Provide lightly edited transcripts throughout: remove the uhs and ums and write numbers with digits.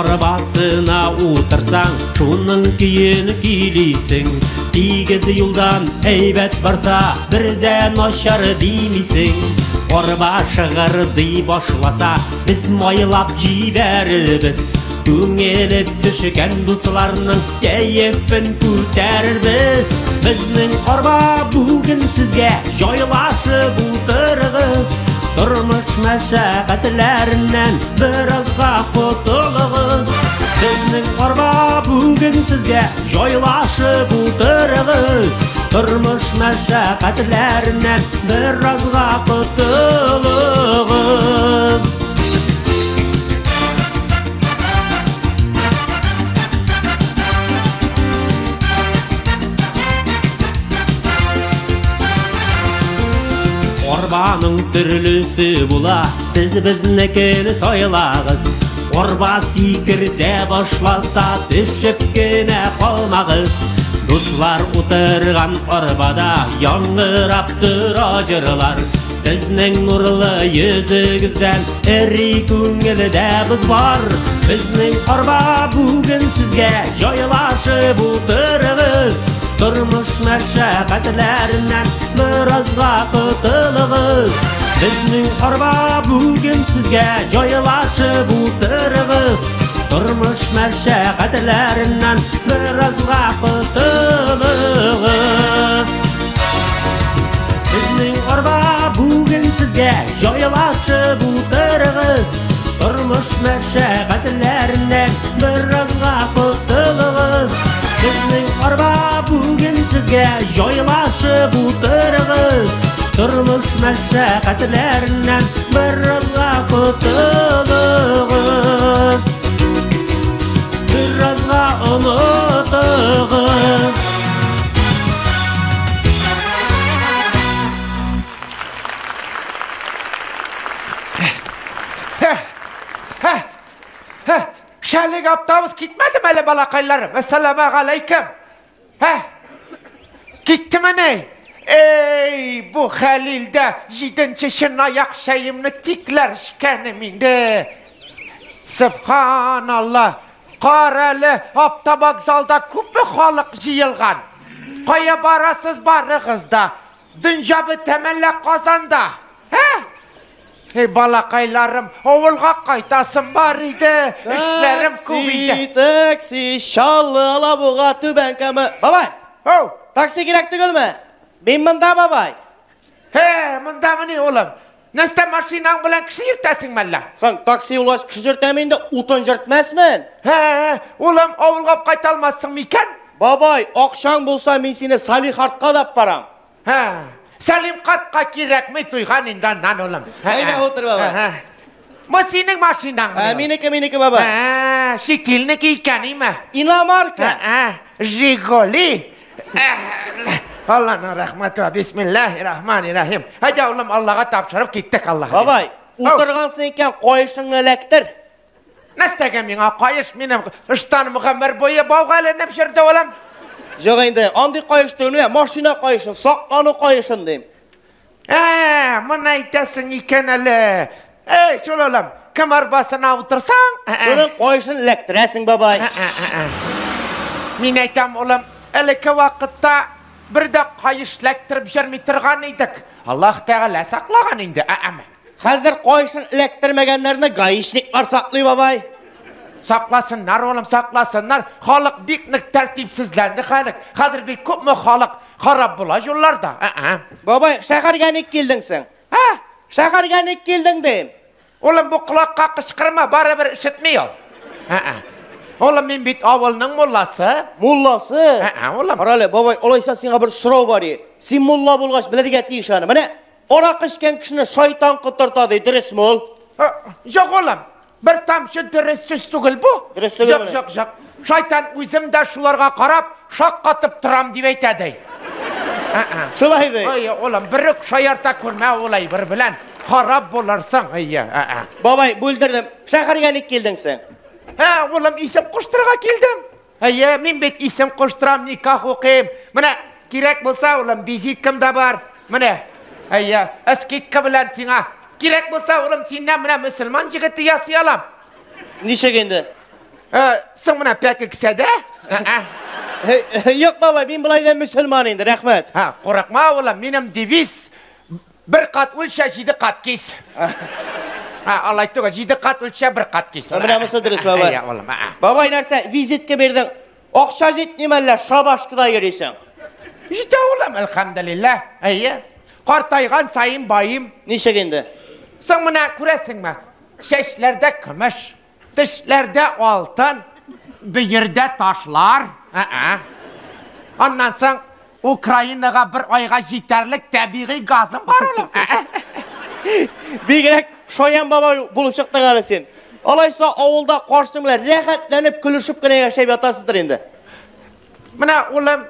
Арбасына утырсаң, шуның көен көйлисең. Тигез юлдан әйбәт барса, бер дә начар димисең. Арба шыгырдый башласа, без майлап җибәрербез. Күңеле төшкән дусларның кәефен күтәрербез. Безнең арба бүген сезгә җайлашып утырыгыз. Тормыш мәшәкатьләреннән беразга котылыгыз. Безнең арба бүген сезгә җайлашып утырыгыз. Тормыш мәшәкатьләреннән беразга котылыгыз. Арбаның төрлесе була, сез безнекене сайлагыз. Арба сикертә башласа, төшеп кенә калмагыз. Дуслар утырган арбада яңгырап тора җырлар. Сезнең нурлы йөзегездән эри күңелдә боз бар. Безнең арба бүген сезгә җайлашып утырыгыз. Тормыш мәшәкатьләреннән беразга котылыгыз. Безнең арба бүген сезгә җайлашып утырыгыз. Тормыш мәшәкатьләреннән беразга котылыгыз. Безнең арба бүген сезгә җайлашып утырыгыз. Тормыш мәшәкатьләреннән беразга котылыгыз. Безнең арба бүген сезгә җайлашып утырыгыз. Тормыш мәшәкатьләреннән беразга котылыгыз. Беразга онытыгыз. Шәлек автобус китмәдеме әле, балакайларым? Әссәламегаләйкем. Һә? Киттемени? Эй, бу Хәлилдә җиденче чынаяк чәемне тикләр эчкәнем инде. Сөбханалла. Кара әле, автовокзалда күпме халык җыелган. Кая барасыз барыгыз да. Дөнья бетәме әллә Казанда? Һә? Эй, балакайларым, авылга кайтасым бар иде. Эшләрем күп иде. Такси, такси, Чаллы, Алабуга, Түбән Кама. Бабай! Оу! Такси кирәк түгелме? Мин монда, бабай. Һе, мондамыни, улым? Нәрсә машинаң белән кеше йөртәсеңме әллә? Соң, такси булгач кеше йөртәм инде, утын йөртмәсмен. Һе, улым, авылга кайта алмассың микән? Бабай, акчаң булса, мин сине Салих картка да барам. Һе, Сәлим картка кирәкми туйган инде аннан, улым. Әйдә, утыр, бабай. Бу синең машинаң. Ә, минеке, минеке, бабай. Ә, чит илнеке икән, име? Иномарка. Ә, Жигули. Алланың рәхмәте, бисмиллаһир-рахманир-рахим. Әйдә, улым, Аллага тапшырып киттек, Аллаһ. Бабай, утыргансың икән, каешыңны эләктер. Нәрсәгә миңа каеш? Минем ыштаным гомер буе бауга эленеп йөрде, улым. Юк инде, андый каеш түгел, менә машина каешын, саклану каешын дим. Ә, моны әйтәсең икән әле. Эй, шул улым, кем арбасына утырсаң? Шуның каешын эләктерәсең, бабай. Мин әйтәм, улым, элекке вакытта бер дә каеш эләктереп йөрми торган идек. Аллаһ Тәгалә саклаган инде, әме. Хәзер каешын эләктермәгәннәрне гаишниклар саклый, бабай. Сакласыннар, улым, сакласыннар. Халык бик нык тәртипсезләнде хәлек. Хәзер бик күпме халык харап була юлларда. Бабай, шәһәргә ник килдең син? Ә? Шәһәргә ник килдең дим? Улым, бу колакка кычкырма, барыбер ишетми ул. Улым, мин бит авылның мулласы. Мулласы? Улым. Кара әле, бабай, алайса сиңа бер сорау бар иде. Син мулла булгач белергә тиеш аны. Менә аракы эчкән кешене шайтан котырта ди, дөресме ул? Юк, улым. Бер тамчы дөрес сүз түгел бу. Дөрес түгел. Юк, юк, юк. Шайтан үзем дә шуларга карап шаккатып торам дип әйтә ди. Шулай ди. Ай, улым, бер үк шаярта күрмә улай бер белән. Харап булырсың. Әйе. Бабай, бүлдердем. Шәһәргә ник килдең син? Һә, улым, исем куштырырга килдем. Әйе, мин бит исем куштырам, никах укыйм. Менә кирәк булса, улым, визиткам да бар. Менә. Әйе, скидка белән сиңа. Кирәк булса, улым, синнән менә мөселман егете ясый алам. Ничек инде? Соң менә пәке кесәдә. Юк, бабай, мин болай да мөселман инде, рәхмәт. Ха, курыкма, улым, минем девиз: бер кат үлчә, җиде кат кис. Ха, алай түгел, җиде кат үлчә, бер кат кис. Менә монысы дөрес, бабай. Әйе, улым. Бабай, нәрсә, визитка бирдең? Акча җитмиме әллә, шабашкада йөрисең? Җитә, улым, әлхәмдүлилләһ. Әйе. Картайган саен байым. Ничек инде? Соң менә күрәсеңме? Чәчләрдә көмеш, тешләрдә алтын, бөердә ташлар. Аннан соң Украинага бер айга җитәрлек табигый газым бар, улым. Бигрәк шаян бабай булып чыктың әле син. Алайса авылда карчың белән рәхәтләнеп көлешеп кенә яшәп ятасыздыр инде. Менә, улым,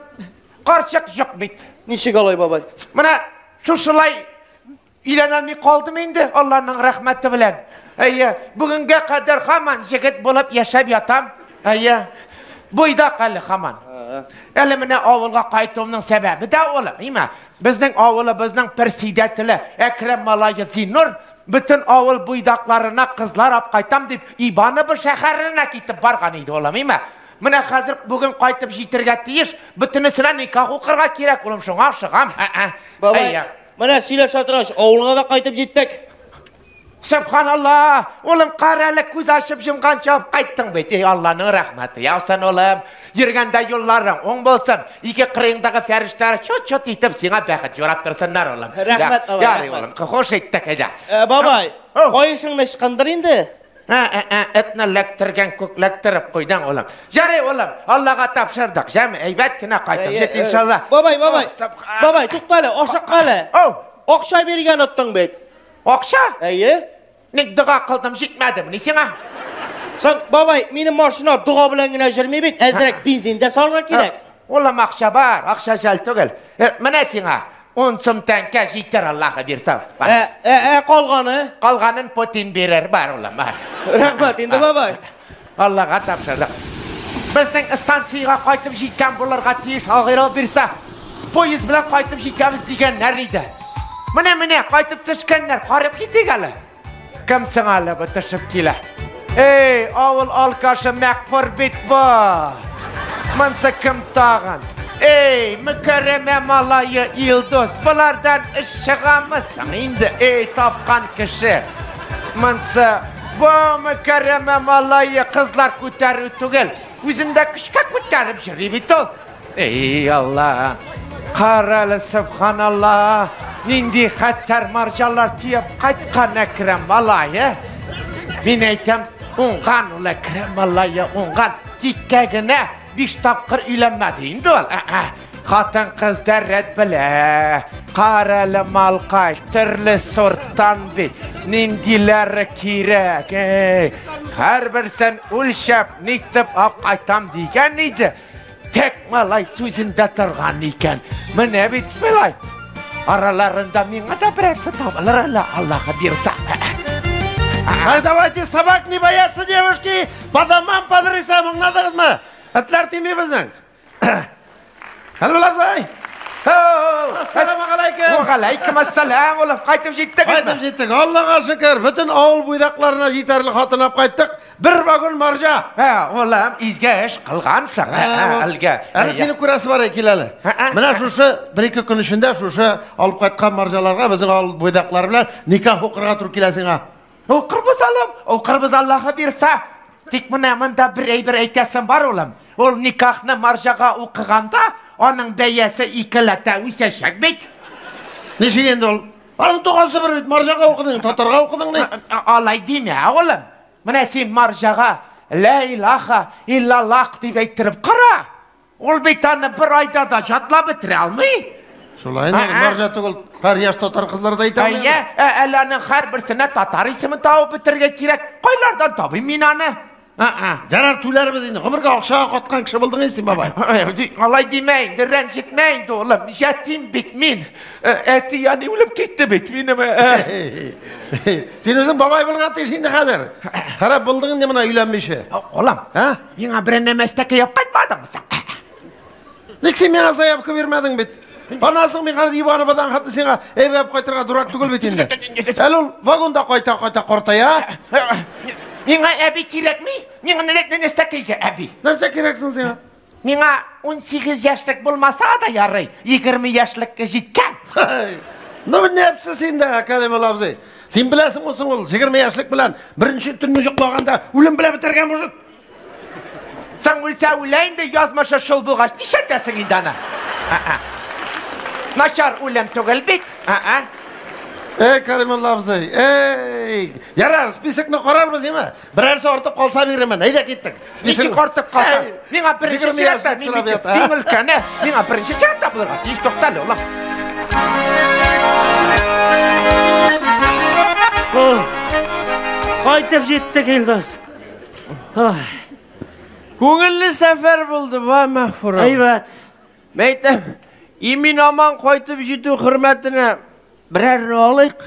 карчык юк бит. Ничек алай, бабай? Менә шушылай өйләнә калдым инде, Алланың рәхмәте белән. Әйе, бүгенгә кадәр һаман җегет булып яшәп ятам. Әйе, буйдак әле һаман. Әле менә авылга кайтуымның сәбәбе дә, улым, име? Безнең авылыбызның председателе Әкрәм малае Зиннур бөтен авыл буйдакларына кызлар алып кайтам дип Иваново шәһәренә китеп барган иде, улым, име? Менә хәзер бүген кайтып җитәргә тиеш, бөтенесенә никах укырга кирәк, улым, шуңа ашыгам. Бабай, менә сөйләшә торгач, авылга да кайтып җиттек. Субханалла, улым, кара әле, күз ачып йомганчы алып кайттың бит. Эй, Алланың рәхмәте яусын, улым. Йөргәндә юлларың уң булсын. Ике кырыеңдагы фәрештәләр чот-чот итеп сиңа бәхет юрап торсыннар, улым. Рәхмәт, бабай. Ярый, улым, хуш иттек, әйдә. Бабай, каешыңны ычкындыр инде. Этне ләктергән күк ләктереп куйдың, улым. Ярый, улым, Аллага тапшырдык. Җәме, әйбәт кенә кайтып җит, иншалла. Бабай, бабай. Бабай, тукта әле, ашыкма әле. Акча биргән оттың бит. Акча? Әйе. Ник дога кылдым, җитмәдеме ни сиңа? Соң, бабай, минем машина дога белән генә йөрми бит, әзрәк бензин дә салырга кирәк. Улым, акча бар, акча жәл түгел. Менә сиңа 10 сум тәңкә җитәр, Аллаһы бирсә. Калганы? Калганын Путин бирер, бар, улым, бар. Рәхмәт инде, бабай. Аллаһка тапшырдык. Безнең станциягә кайтып җиткән булырга тиеш, Аллаһы бирсә. Поезд белән кайтып җитәбез дигәннәр иде. Менә-менә кайтып төшкәннәр, карап китик әле. Кем соң әле бу төшеп килә? Эй, авыл алкашы Мәгъфур бит бу. Монсы кем тагын? Эй, Мөкәррәмә малае Илдус, болардан эш чыгамы соң инде? Эй, тапкан кеше. Монсы бу Мөкәррәмә малае кызлар күтәрү түгел, үзендә көчкә күтәреп йөри бит ул. Эй, Алла! Кара әле, субханалла! Нинди хәтәр марҗалар төяп кайткан Әкрәм малае. Мин әйтәм, уңган ул Әкрәм малае, уңган. Тиккә генә 5 тапкыр өйләнмәде инде ул. Хатын-кыз дәррәт белә. Кара әле, малкай, төрле сорттан бит. Ниндиләре кирәк? Эй, һәрберсен үлчәп, нитеп алып кайтам дигән иде. Тек малай сүзендә торган икән. Менә бит, бисмилла. Араларында миңа да берәрсе табылыр әле, Аллаһы бирсә. Ай, давайте собак не боятся, девушки! По домам, по адресам, аңладыгызмы? Этләр тими безнең. Хәлбул абзый! Ассаламу алейкум! Ва алейкум ассалам, улым, кайтып җиттегезме? Кайтып җиттек, Аллага шөкер, бөтен авыл буйдакларына җитәрлек хатын алып кайттык. Бер вагон марҗа. Һә, улым, изге эш кылгансың, әлгә. Әле сине күрәсе бар, кил әле. Менә шушы бер-ике көн эчендә шушы алып кайткан марҗаларга безнең авыл буйдаклары белән никах укырга туры килә сиңа. Укырбыз, улым, укырбыз, Аллаһы бирсә. Тик менә монда бер әйбер әйтәсем бар, улым. Ул никахны марҗага укыганда, аның бәясе икеләтә үсәчәк бит. Ничек инде ул? Аның тугасы бер бит, марҗага укыдың, татарга укыдың ни? Алай димә, улым. Менә син марҗага ла илаха иллаллах дип әйттереп кара. Ул бит аны бер айда да җатлап бетерә алмый. Шулай инде, марҗа түгел, һәр яшь татар кызлары да әйтә алмый. Әйе, әле аның һәрберсенә татар исемен табып бетерергә кирәк. Кайлардан табыйм мин аны? Ярар, түләрбез инде. Гомергә акчага каткан кеше булдың инде син, бабай. Алай димә инде, рәнҗетмә инде, улым. Ятим бит мин. Әти яни үлеп китте бит минем. Син үзең бабай булырга тиеш инде хәзер. Харап булдың инде менә өйләнмичә. Улым, миңа бер нәмәстәке яп кайтмадыңмы соң? Ник син миңа заявка бирмәдең бит? Анасың мин хәзер Ивановадан хәтле сиңа әйбәп кайтырга дурак түгел бит инде. Әле ул вагонда кайта-кайта картая. Миңа әби кирәкми. Миңа нәрсә әби? Нәрсә кирәк соң сиңа? Миңа 18 яшьлек булмаса да ярый, 20 яшьлеккә җиткән. Ну, нәпсе син дә, Кәлимулла абзый. Син беләсеңме соң ул 20 яшьлек белән беренче төнне йоклаганда үлем белән бетергән мужик. Соң үлсә үлә инде, язмышы шул булгач, нишләтәсең инде аны? Начар үлем түгел бит. Эй, Кәлимулла абзый, эй! Ярар, списокны карарбыз, име? Берәрсе артып калса бирермен. Әйдә киттек. Ничек артып калса? Миңа беренче чиратта, мин бит иң өлкәне. Миңа беренче чиратта булырга тиеш. Тукта әле, улым. Кайтып җиттек, Илдус. Күңелле сәфәр булды, ва, Мәгъфур. Әйбәт. Мәйтәм, имин аман кайтып җитү хөрмәтенә берәрне алыйк.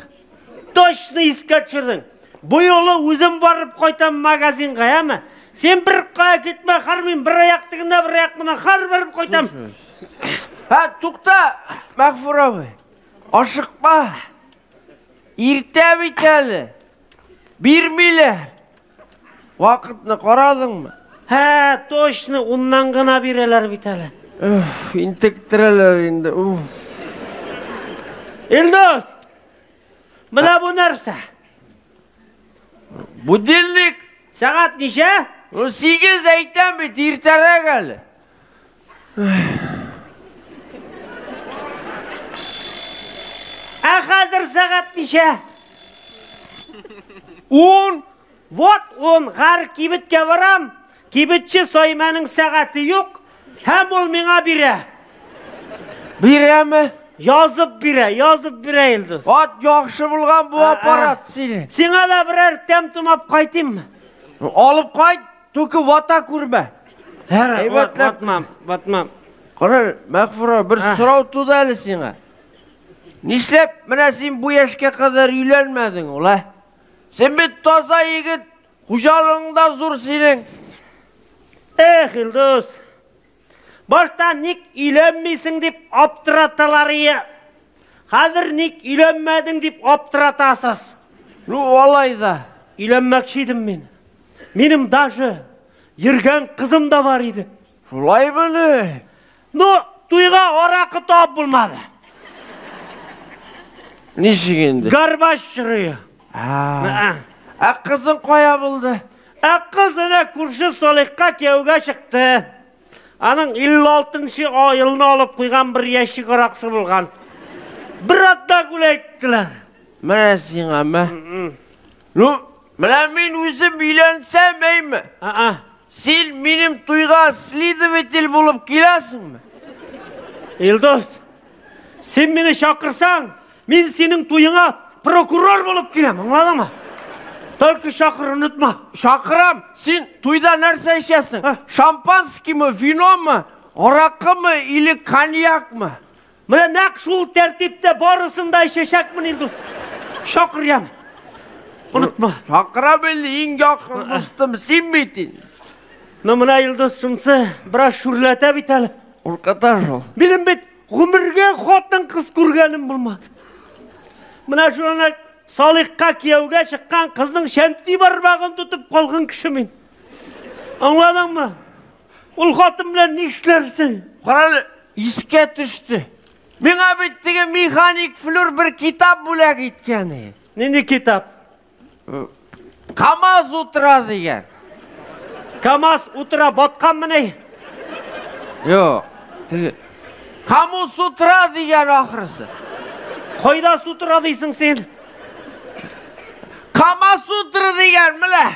Точно искә төшердең. Бу юлы үзем барып кайтам магазинга, яме? Син бер кая китмә, хәр мин бер аяк тегендә, бер аяк монда, хәр барып кайтам. Һә, тукта, Мәгъфур абый. Ашыкма. Иртә бит әле. Бирмиләр. Вакытны карадыңмы? Һә, точно, уннан гына бирәләр бит әле. Уф, интектерәләр инде. Уф. Илдус! Менә бу нәрсә? Будильник. Сәгать ничә? Ну, 8 әйтәм бит, иртәрәк әле. Ә хәзер сәгать ничә? 10. Вот 10. Хәр кибеткә барам. Кибетче Саймәнең сәгате юк, һәм ул миңа бирә. Бирәме? Язып бирә, язып бирә, Илдус. Ат яхшы булган бу аппарат синең. Сиңа да берәр тәм томап кайтыйммы? Алып кайт, түке вата күрмә. Әйбәтләп. Ватмам, ватмам. Кара, Мәгъфур, бер сорау туды әле сиңа. Нишләп менә син бу яшькә кадәр өйләнмәдең ул, ә? Син бит таза егет, хуҗалыгың да зур синең. Эх, Илдус. Башта ник өйләнмисең дип аптыраталар ие. Хәзер ник өйләнмәдең дип аптыратасыз. Ну, алай да. Өйләнмәкче идем мин. Минем даже йөргән кызым да бар иде. Шулаймыни? Ну, туйга аракы табып булмады. Ничек инде? Горбач чырые. Ә кызың кая булды? Ә кыз әнә күрше Салихка кияүгә чыкты. Аның 56-нчы елны алып куйган бер ящик аракысы булган. Бер атна гүләйттеләр. Менә сиңа, мә. Ну, менә мин үзем өйләнсәм, әйме? Син минем туйга следователь булып киләсеңме? Илдус, син мине чакырсаң, мин синең туеңа прокурор булып киләм, аңладыңмы? Только чакыр, онытма. Чакырам, син туйда нәрсә эчәсең? Шампанскиймы, виномы, аракымы или коньякмы? Менә нәкъ шул тәртиптә барысын да эчәчәкмен, Илдус. Чакыр, ям. Онытма. Чакырам инде, иң якын дустым син бит инде. Ну, менә Илдус, шунысы бераз шүрләтә бит әле. Куркыта шул. Минем бит гомергә хатын-кыз күргәнем булмады. Менә шуны Салихка кияүгә чыккан кызның шәнти бармагын тотып калган кеше мин. Аңладыңмы? Ул хатын белән нишләрсең? Кара әле, искә төште. Миңа бит теге механик Флюр бер китап бүләк иткән. Нинди китап? КамАЗ утыра дигән. КамАЗ утыра батканмыни? Юк, теге Камус утыра дигән ахрысы. Кайда сутыра дисең син? КамАЗ утыра дигән, менә.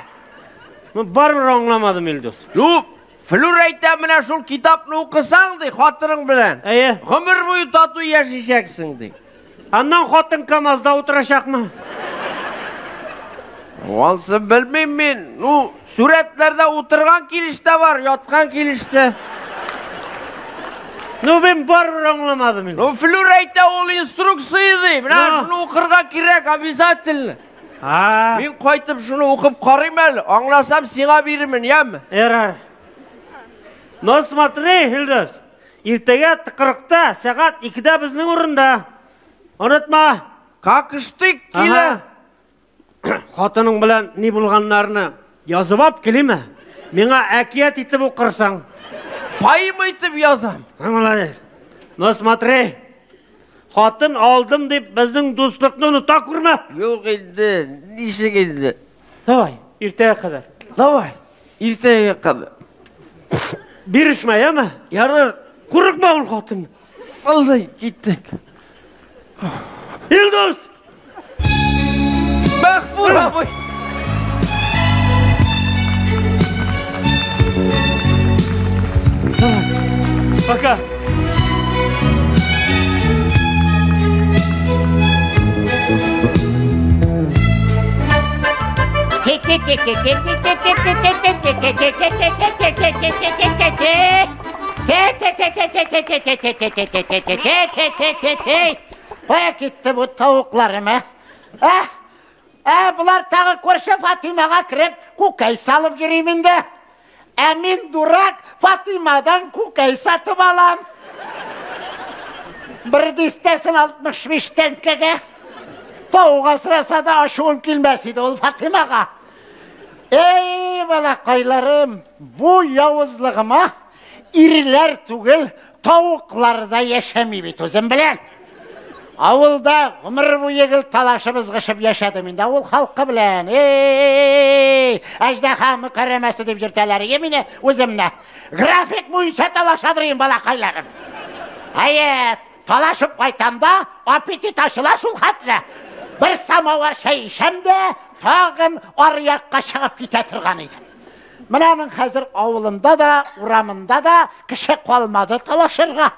Мин барыбер аңламадым, Илдус. Ну, Флюр әйтә, менә шул китапны укысаң ди, хатының белән. Әйе. Гомер буе тату яшәячәксең ди. Аннан хатын КамАЗда утырачакмы? Ансы белмим мин. Ну, сурәтләрдә утырган килеш тә бар, яткан килеш тә. Ну, мин барыбер аңламадым инде. Ну, Флюр әйтә, ул инструкция ди. Менә шуны укырга кирәк обязательно. Мин кайтып шуны укып карыйм әле. Аңласам, сиңа бирермен, яме? Ярар. Ну, смотри, Илдус, иртәгә тыкрыкта сәгать 2-дә безнең урында. Онытма. Как штык килә. Хатының белән ни булганнарны Язып алып килиме? Миңа әкият итеп укырсың. Поэма итеп язам. Молодец. Ну смотри, хатын алдым дип безнең дуслыкны оныта күрмә. Юк инде, ничек инде? Давай, иртәгә кадәр. Давай, иртәгә кадәр. Бирешмә, яме? Ярар. Курыкма ул хатын. Алдай, киттек. Илдус! Мәгъфур абый! Пока. Кая китте бу тавыкларым, ә? Ә? Ә, болар тагы күрше Фатимага кереп, күкәй салып йөрим инде. Ә мин дурак Фатимадан күкәй сатып алам. Бер дистәсен 65 тәңкәгә. Тавык асраса да ачуым килмәс иде ул Фатимага. Эй, балакайларым, бу явызлыгыма ирләр түгел, тавыклар да яшәми бит үзем белән. Авылда гомер буе гел талашып ызгышып яшәдем инде авыл халкы белән. Эй, әждаһа мөкәррәмәсе дип йөртәләр иде мине үземне. График буенча талашадыр инде балакайларым. Әйе, талашып кайтам да, аппетит ачыла шул хәтле. Бер самовар чәй эчәм дә, тагын аръякка чыгып китә торган идем. Менә аның хәзер авылында да, урамында да кеше калмады талашырга.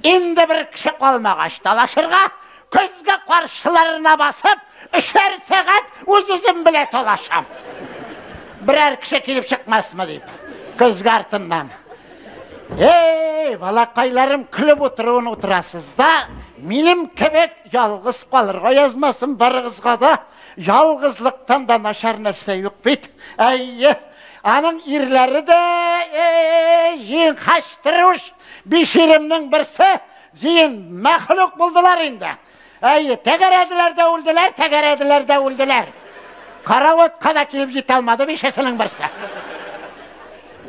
Инде бер кеше калмагач талашырга, көзгә каршыларына басып, 3 сәгать үз-үзем белән талашам. Берәр кеше килеп чыкмасмы дип, көзгә артыннан. Эй, балакайларым, көлеп утыруын утырасыз да, минем кебек ялгыз калырга язмасын барыгызга да. Ялгызлыктан да начар нәрсә юк бит. Әйе, аның ирләре дә, җыен хаштыруш, биш иремнең берсе җыен мәхлук булдылар инде. Әйе, тәгәрәделәр дә үлделәр, тәгәрәделәр дә үлделәр. Караватка да килеп җитә алмады бишесенең берсе.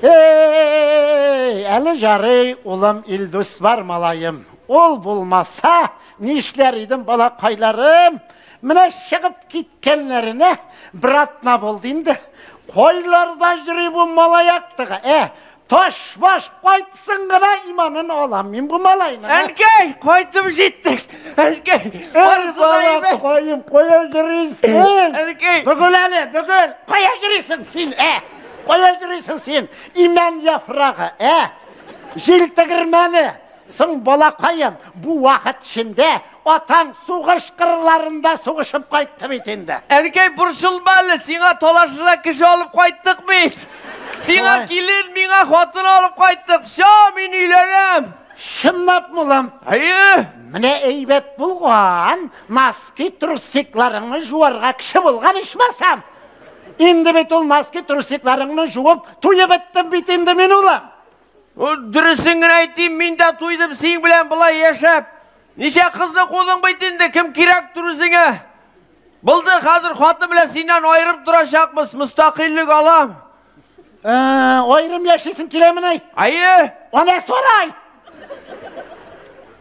Эй, әле жарый, улым Илдус бар малаем. Ул булмаса, нишләр идем, балакайларым? Менә чыгып киткәннәренә бер атна булды инде. Кайларда йөри бу малай актыгы, ә? Таш баш кайтсын гына иманын алам мин бу малайның. Әнкәй, кайтып җиттек. Әнкәй, балакаем, кая йөрисең? Әнкәй. Бөгел әле, бөгел. Кая йөрисең син, ә? Кая йөрисең син? Имән яфрагы, ә? Җил тегермәне. Соң балакаем, бу вакыт эчендә атаң сугыш кырларында сугышып кайтты бит инде. Әнкәй, борчылма әле, сиңа талашырга кеше алып кайттык бит. Сиңа килен, миңа хатын алып кайттык. Всё, мин өйләнәм. Чынлап улым? Әйе. Менә әйбәт булган, носки трусикларыңны жуарга кеше булган ичмасам. Инде бит ул носки трусикларыңны жуып, туеп беттем бит инде мин улым. Дөресен генә әйтим, мин дә туйдым синең белән болай яшәп. Ничә кызны кудың бит инде, кем кирәктер үзеңә? Булды, хәзер хатын белән синнән аерым торачакбыз, мөстәкыйльлек алам. Аерым яшисең киләмени? Әйе. Ана сарай.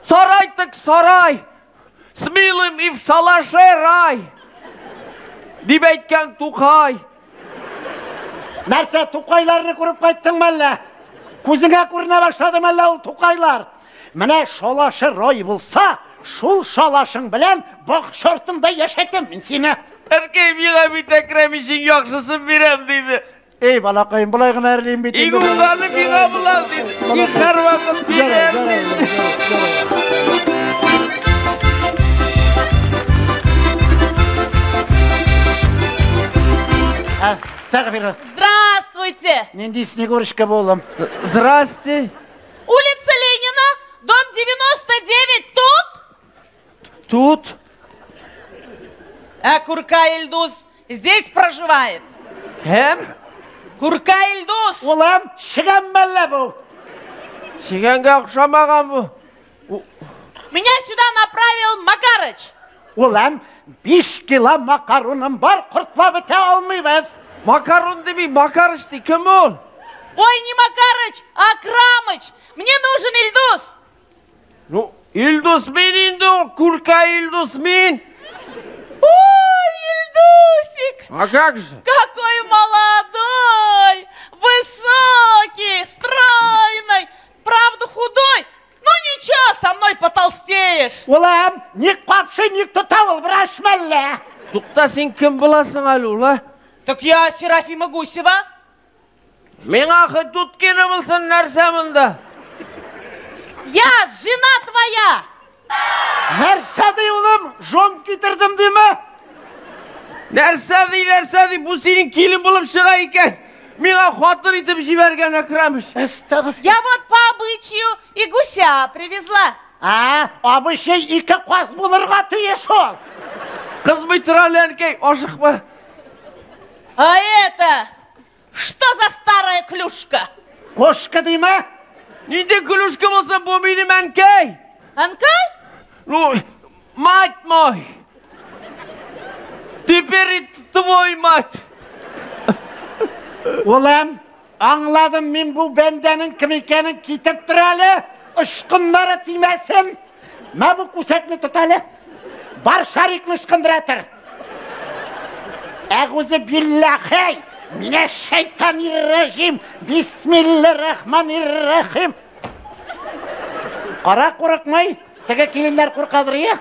Сарай так сарай. С милым и в шалаше рай. Дип әйткән Тукай. Нәрсә, Тукайларны күреп кайттыңмы әллә? Күзеңә күренә башладымы әллә ул Тукайлар? Менә шалашы рай булса, шул шалашың белән бакча артында яшәтәм мин сине. Әнкәй, миңа бит Әкрәм өчен яхшысын бирәм диде. Эй, балакаем, болай гына әрлим бит инде. Иң уңганы миңа була диде. Син һәрвакыт бирәм диде. Здравствуйте! Нинди Снегурочка булым. Здрасте. Улица Ленина, дом 99, тут? Тут. А Курка Ильдус здесь проживает? Кем? Курка Ильдус. Улым, чегән мәллә бу? Чегәнгә охшамаган бу. Меня сюда направил Макарыч. Улым, 5 кило макароным бар, кортлап бетә алмыйбыз. Макарон дими, Макарыч ди, кем ул? Ой, не Макарыч, а Акрамыч. Мне нужен Ильдус. Ну, Илдус мин инде ул, Күркә Илдус мин. Ой, Ильдусик. А как же? Какой молодой, высокий, стройный, правда худой. Ну ничего, со мной потолстеешь. Улым, ник капшый, ник тота ул, врач мәллә? Тукта, син кем буласың әле ул, а? Так я Серафима Гусева. Миңа хоть Дудкина булсын, нәрсә монда? Я жена твоя. Нәрсә ди, улым? Жон китердем диме? Нәрсә ди, нәрсә ди, бу синең килен булып чыга икән. Миңа хатын итеп җибәргән Әкрәмеш. Әстәгъфир. Я вот по обычаю и гуся привезла. А, абычай ике каз булырга тиеш ул. Кызмый тора әле, әнкәй, ашыкма. А это что за старая клюшка? Кошка диме? Нинди клюшка булсын, бу минем әнкәй. Әнкәй? Ну, мать мой. Теперь и твой мать. Улым, аңладым мин бу бәндәнең кем икәнен, китеп тор әле, ычкыннары тимәсен. Мә бу күсәкне тот әле. Бар шарикны ычкындыра тор. Әгүзе билләхи, минә шайтанир-раҗим, бисмилләһир-рахманир-рахим. Кара курыкмый, теге киленнәр куркадыр, я?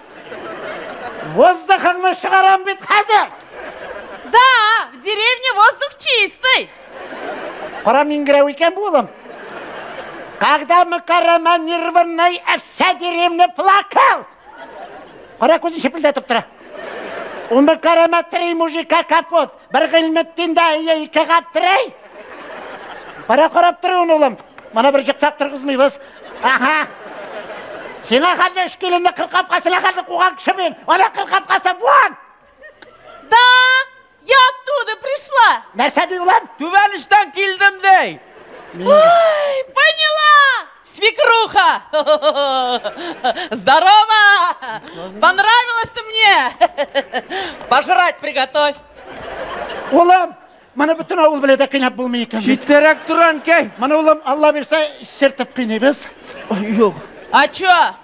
Воздухыңны чыгарам бит хәзер. Да, в деревне воздух чистый. Кара миңгерәү икән бу, улым. Когда Мөкәррәмә нервный, вся деревня плакал. Кара күзен чепелдәтеп тора. У Мөкәррәмә три мужика капот. Бер Гыйльметдин дә ие ике Гаптрей. Кара карап тор, улым. Моны бер җыксак торгызмыйбыз. Аһа. Сиңа хәзер өч киленне кыр капкасына хәзер куган кеше мин. Ана кыр капкасы буан. Да, я оттуда пришла. Нәрсә ди, улым? Түбән очтан килдем ди. Ой, поняла! Свекруха! Здорово! Понравилась ты мне! Пожрать приготовь. Улым, моны бөтен авыл белә дә кыйнап булмый икән. Читтәрәк тор, әнкәй. Моны, улым, Алла бирсә, чертеп кыйныйбыз. Юк. А чё?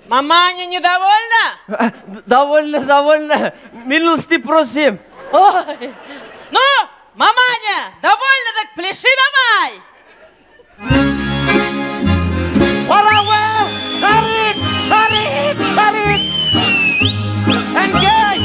Маманя недовольна? Довольна, довольна. Милости просим. Ой, ну, маманя, довольна, так пляши давай! Каравыл! Шарик! Шарик! Шарик! Әнкәй!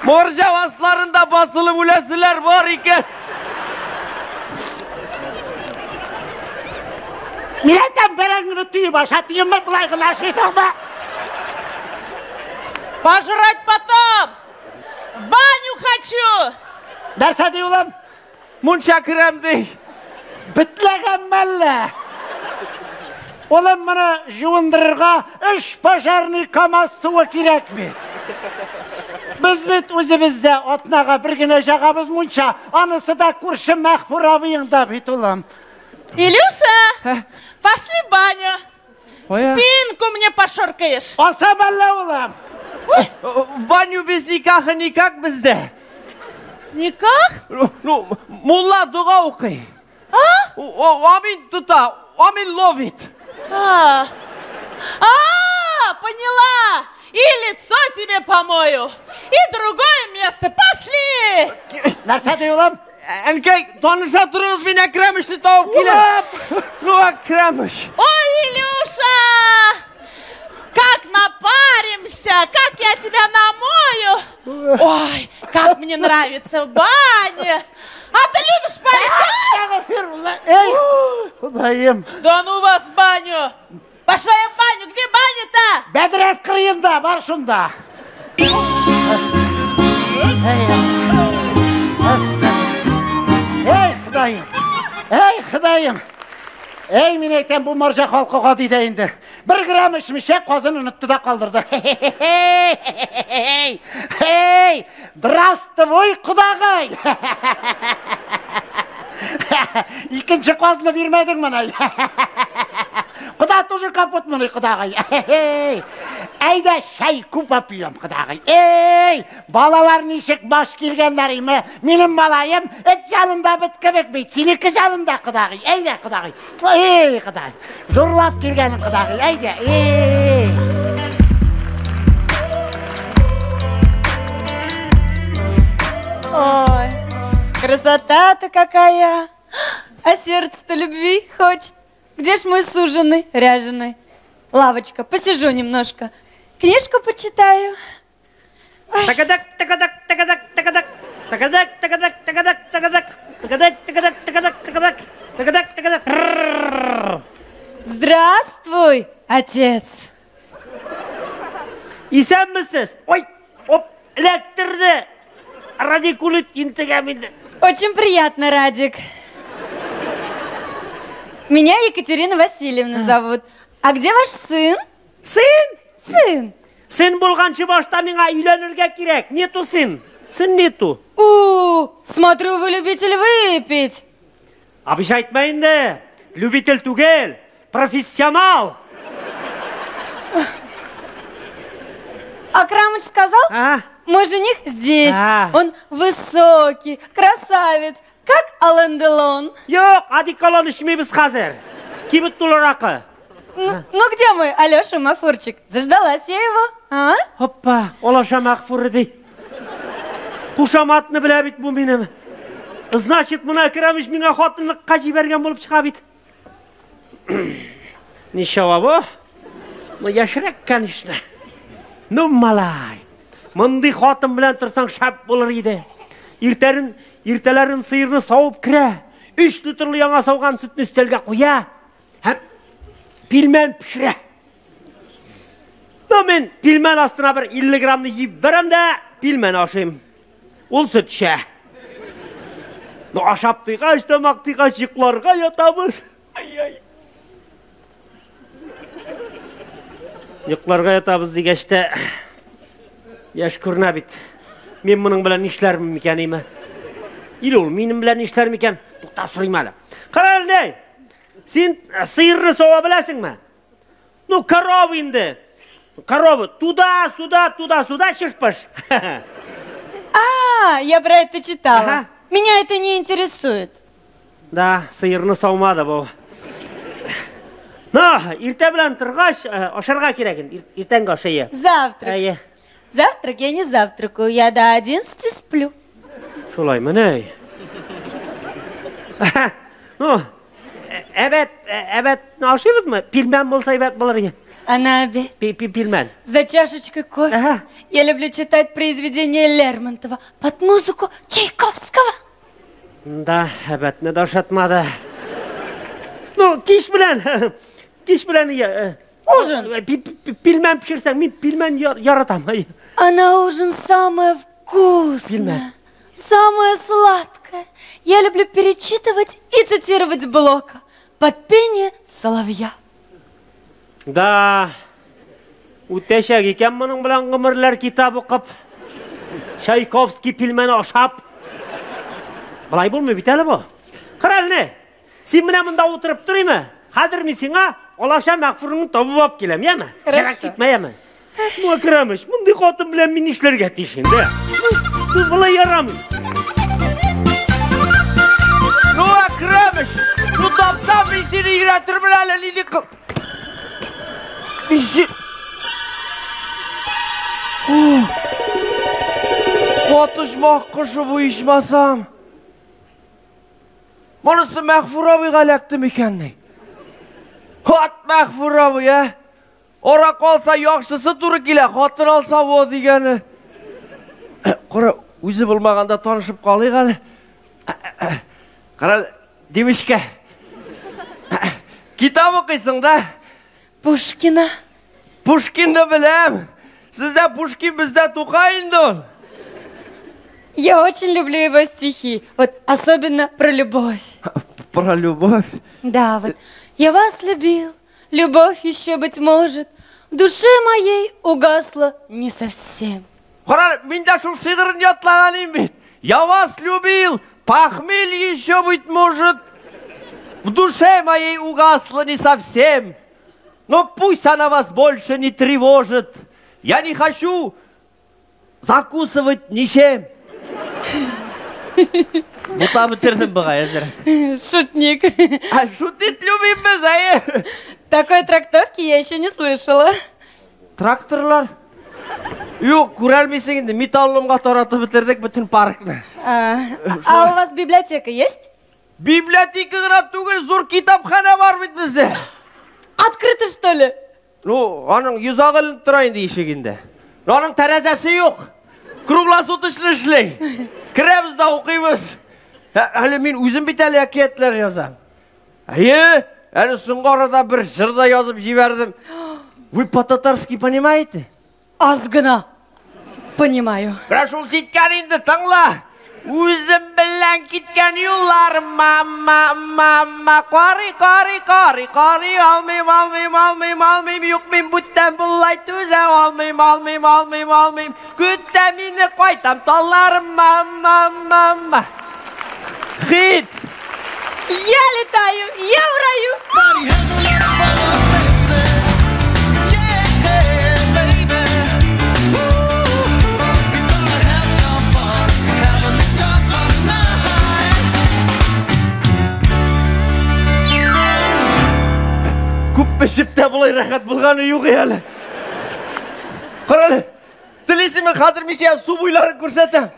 Морҗа асларында басылып үләселәр бар икән. Мин әйтәм, бәрәңгене төеп аша, тиеме болай гына ашыйсыңмы? Пожрать потом! В баню хочу! Нәрсә ди, улым? Мунча керәм ди. Бетләгән мәллә? Улым, моны жуындырырга өч пожарный КамАЗ суы кирәк бит. Без бит үзебездә атнага бер генә җагабыз мунча, анысы да күрше Мәгъфур абыеңда бит, улым. Илюша, пошли в баню. Кая? Спинку мне пошоркаешь. Аса мәллә, улым? В баню без никаха никак бездә. Никак? Ну, мулла дога укый. А? Амин тота, амин ловит. А, а, поняла. И лицо тебе помою, и другое место. Пошли! Нәрсә ди, улым? Әнкәй, таныша торыгыз, мин Әкрәмешне табып киләм. Ну, Әкрәмеш. Ой, Илюша! Как напаримся, как я тебя намою! Ой, как мне нравится в бане! А ты любишь париться? Әстәгъфирулла. Эй, Ходаем. Да ну вас в баню! Пошла я в баню! Где баня-то? Бәдрәф кырыенда, бар шунда. Эй, Ходаем! Әй, Ходаем! Әй, мин әйтәм, бу марҗа халкы гади дә инде. Бер грамм эчмичә казын онытты да калдырды. Эй, здравствуй, кодагый! Икенче казны бирмәдең моны. Кода тоже капут моны, кодагый. Әйдә, чәй күп попьем, кодагый. Эй, балалар ничек баш килгәннәр име? Минем малаем эт янында бит кебек бит, синеке янында, кодагый. Әйдә, кодагый. Эй, кодагый. Зурлап килгәнең, кодагый. Әйдә, эй. Ой, красота-то какая! А сердце-то любви хочет. Где ж мой суженый, ряженый? Лавочка, посижу немножко. Книжку почитаю. Такадак, такадак, такадак, такадак. Такадак, такадак, такадак, такадак. Такадак, такадак, такадак, такадак. Такадак, такадак. Здравствуй, отец. Исәнмесез? Ой, оп, эләктерде. Радикулит интегәм инде. Очень приятно, Радик. Меня Екатерина Васильевна зовут. А где ваш сын? Сын? Сын. Сын булганчы башта миңа өйләнергә кирәк. Нету сын. Сын нету. У, смотрю, вы любитель выпить. Абыйш әйтмә инде. Любитель түгел, профессионал. Акрамыч сказал, А? мой жених здесь. А. Он высокий, красавец, как Ален Делон. Юк, одеколон эчмибез хәзер. Кибет тулы аракы. Ну, где мой Алеша Мафурчик? Заждалась я его, а? Хоппа, Алаша Мәгъфур ди. Кушаматны белә бит бу минем. Значит, моны Әкрәмич миңа хатынлыкка җибәргән булып чыга бит. Ничего бу? Ну, яшьрәк, конечно. Ну, малай. Мондый хатын белән торсаң шәп булыр иде. Иртәрен, иртәләрен сыерны савып керә. 3 литрлы яңа сауган сөтне өстәлгә куя. Һәм пилмән пешерә. Ну, мин пилмән астына бер 50 граммны җибәрәм дә пилмән ашыйм. Ул сөт эчә. Ну, ашап туйгач, тамак туйгач, йокларга ятабыз. Ай-ай. Йокларга ятабыз дигәч тә яшь күренә бит. Мин моның белән нишләрмен микән име? Или ул минем белән нишләр микән? Тукта, сорыйм әле. Кара әле, син сыерны сава беләсеңме? Ну, корова инде. Корова туда-сюда, туда-сюда, чеш-пыш. А, я про это читала. Ага. Меня это не интересует. Да, сыерны саумады бу. Ну, иртә белән торгач, ашарга кирәк инде. Иртәнге аш, әйе. Завтрак. Әйе. Завтрак я не завтракаю, я до 11 сплю. Шулай мени? Ну, әбәт, әбәт ашыйбызмы? Пилмән булса әйбәт булыр иде. А на обед? Пилмән. За чашечкой кофе. Ага. Я люблю читать произведения Лермонтова под музыку Чайковского. Да, әбәтне дә ашатмады. Ну, кич белән, кич белән Ужин. Пилмән пешерсәң, мин пилмән яратам. А на ужин самое вкусное, Пельмень. самое сладкое. Я люблю перечитывать и цитировать Блока под пение соловья. Да, үтәчәк икән моның белән гомерләр китап укып, Чайковский пилмәне ашап. Болай булмый бит әле бу. Кара әле, син менә монда утырып торыймы? Хәзер мин сиңа Алаша Мәгъфурыңны табып алып киләм, яме? Хорошо. Чыгып китмә, яме? Ну, Әкрәмеш, мондый хатын белән мин нишләргә тиеш инде? Ну, болай ярамый. Ну, Әкрәмеш, ну тапсам мин сине өйрәтермен әле нинди кыл. Мин син... Катышмак кошы бу ичмасам. Монысы Мәгъфур абыйга эләкте микән ни? Хат Мәгъфур абый, ә? Ара калса яхшысы туры килә, хатын алса во дигәне. Кара, үзе булмаганда танышып калыйк әле. Кара, димешкә. Китап укыйсың да? Пушкина. Пушкинны беләм. Сездә Пушкин, бездә Тукай инде ул. Я очень люблю его стихи, вот особенно про любовь. Про любовь? Да, вот. Я вас любил, любовь еще, быть может, в душе моей угасла не совсем. Кара, мин дә шул шигырен ятлаган идем бит. Я вас любил, похмелье еще, быть может, в душе моей угасла не совсем. Но пусть она вас больше не тревожит. Я не хочу закусывать ничем. Бутап бетердем бугай әзерәк. Шутник. А шутить любим без, әйе. Такой трактовки я еще не слышала. Тракторлар? Юк, күрәлмисең инде, металломга таратып бетердек бөтен паркны. А у вас библиотека есть? Библиотека гына түгел, зур китапханә бар бит бездә. Открыто, что ли? Ну, аның йозагы эленеп тора инде ишегендә. Но аның тәрәзәсе юк. Круглосуточно эшли. Керәбез дә укыйбыз. Әле мин үзем бит әле әкиятләр язам. Әйе, әле соңгы арада бер җыр да язып җибәрдем. Вы по-татарски понимаете? Аз гына понимаю. Менә шул җиткән инде, тыңла. Үзем белән киткән юлларыма, ма, ма, ма, карый, карый, карый, карый алмыйм, алмыйм, алмыйм, алмыйм, юк, мин бүтән болай түзә алмыйм, алмыйм, алмыйм, алмыйм. Көтә мине кайтам талларыма, ма, ма, ма. Хит! Я летаю, я в раю. Күп эчеп тә болай рәхәт булганы юк әле. Кара әле, телисеңме, хәзер мин сиңа су буйларын күрсәтәм.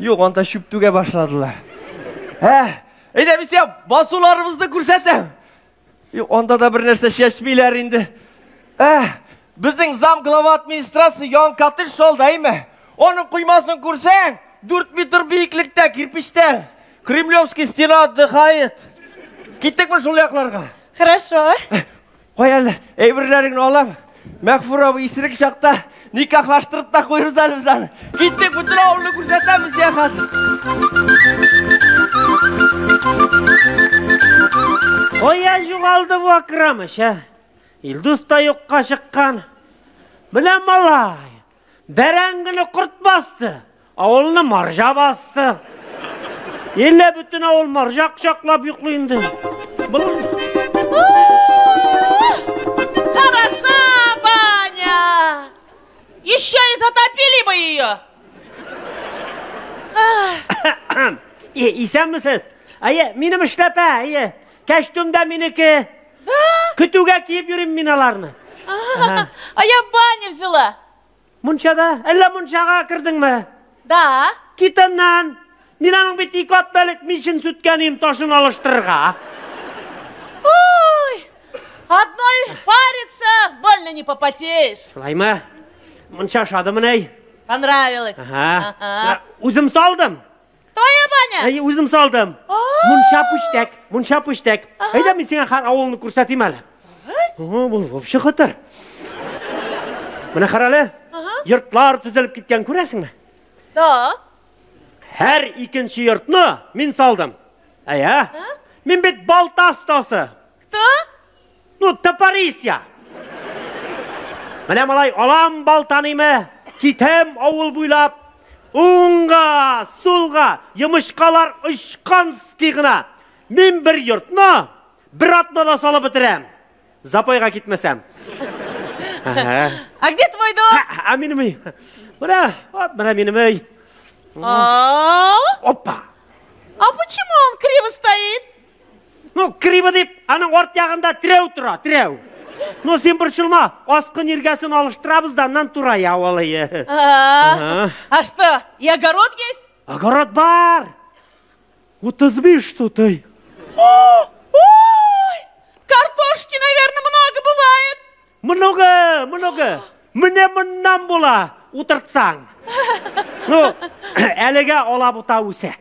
Юк, анда чүп түгә башладылар. Ә, әйдә мин сиңа басуларыбызны күрсәтәм. Юк, анда да бер нәрсә чәчмиләр инде. Ә, безнең зам глава администрация яңа коттедж салды, әйме? Аның коймасын күрсәң, 4 метр биеклектә кирпичтән. Кремлевский стена отдыхает. Киттекме шул якларга? Хорошо. Кой әле, әйберләреңне алам. Мәгъфур абый исерек чакта никахлаштырып та куербыз әле без аны. Киттек, бөтен авылны күрсәтәм сиңа хәзер. Кая югалды бу Акрамыч, ә? Илдус та юкка чыккан. Менә малай, бәрәңгене корт басты, авылны марҗа басты. Әллә бөтен авыл марҗа кочаклап йоклый инде. Хороша баня! Еще и затопили бы ее! Исәнмесез? Әйе, минем эшләпә, әйе. Кәчтүм дә минеке. Көтүгә киеп йөрим мин аларны. А я баню взяла. Мунчада? Әллә мунчага кердеңме? Да. Кит аннан. Мин аның бит ике атна элек мичен сүткән идем, ташын алыштырырга. Ой, одной париться, больно не попотеешь. Шулаймы? Мунча ошадымыни? Понравилось. Ага. Ага. Үзем салдым. Твоя баня? Әйе, үзем салдым. Мунча пүчтәк, мунча пүчтәк. Әйдә, мин сиңа хәр авылны күрсәтим әле. Ага, бу вообще хәтәр. Менә кара әле. Йортлар төзелеп киткән, күрәсеңме? Да. Һәр икенче йортны мин салдым. Әйе. Мин бит балта остасы. Кто? Ну, топорист я. Менә малай, алам балтаныймы, китәм авыл буйлап, уңга, сулга, йомычкалар очканский гына. Мин бер йортны бер атнада салып бетерәм. Запойга китмәсәм. Ага. А где твой дом? А минем өй. Менә, вот менә минем өй. А? Опа. А почему он криво стоит? Ну, криво дип, аның арт ягында терәү тора, терәү. Ну, син борчылма, аскы ниргәсен алыштырабыз да, аннан турая ул. А, а что, и огород есть? Огород бар. 35 сотый. Ой, картошки, наверное, много бывает. Много, много. Менә моннан була, утыртсаң. Ну, әлегә алабута үсә.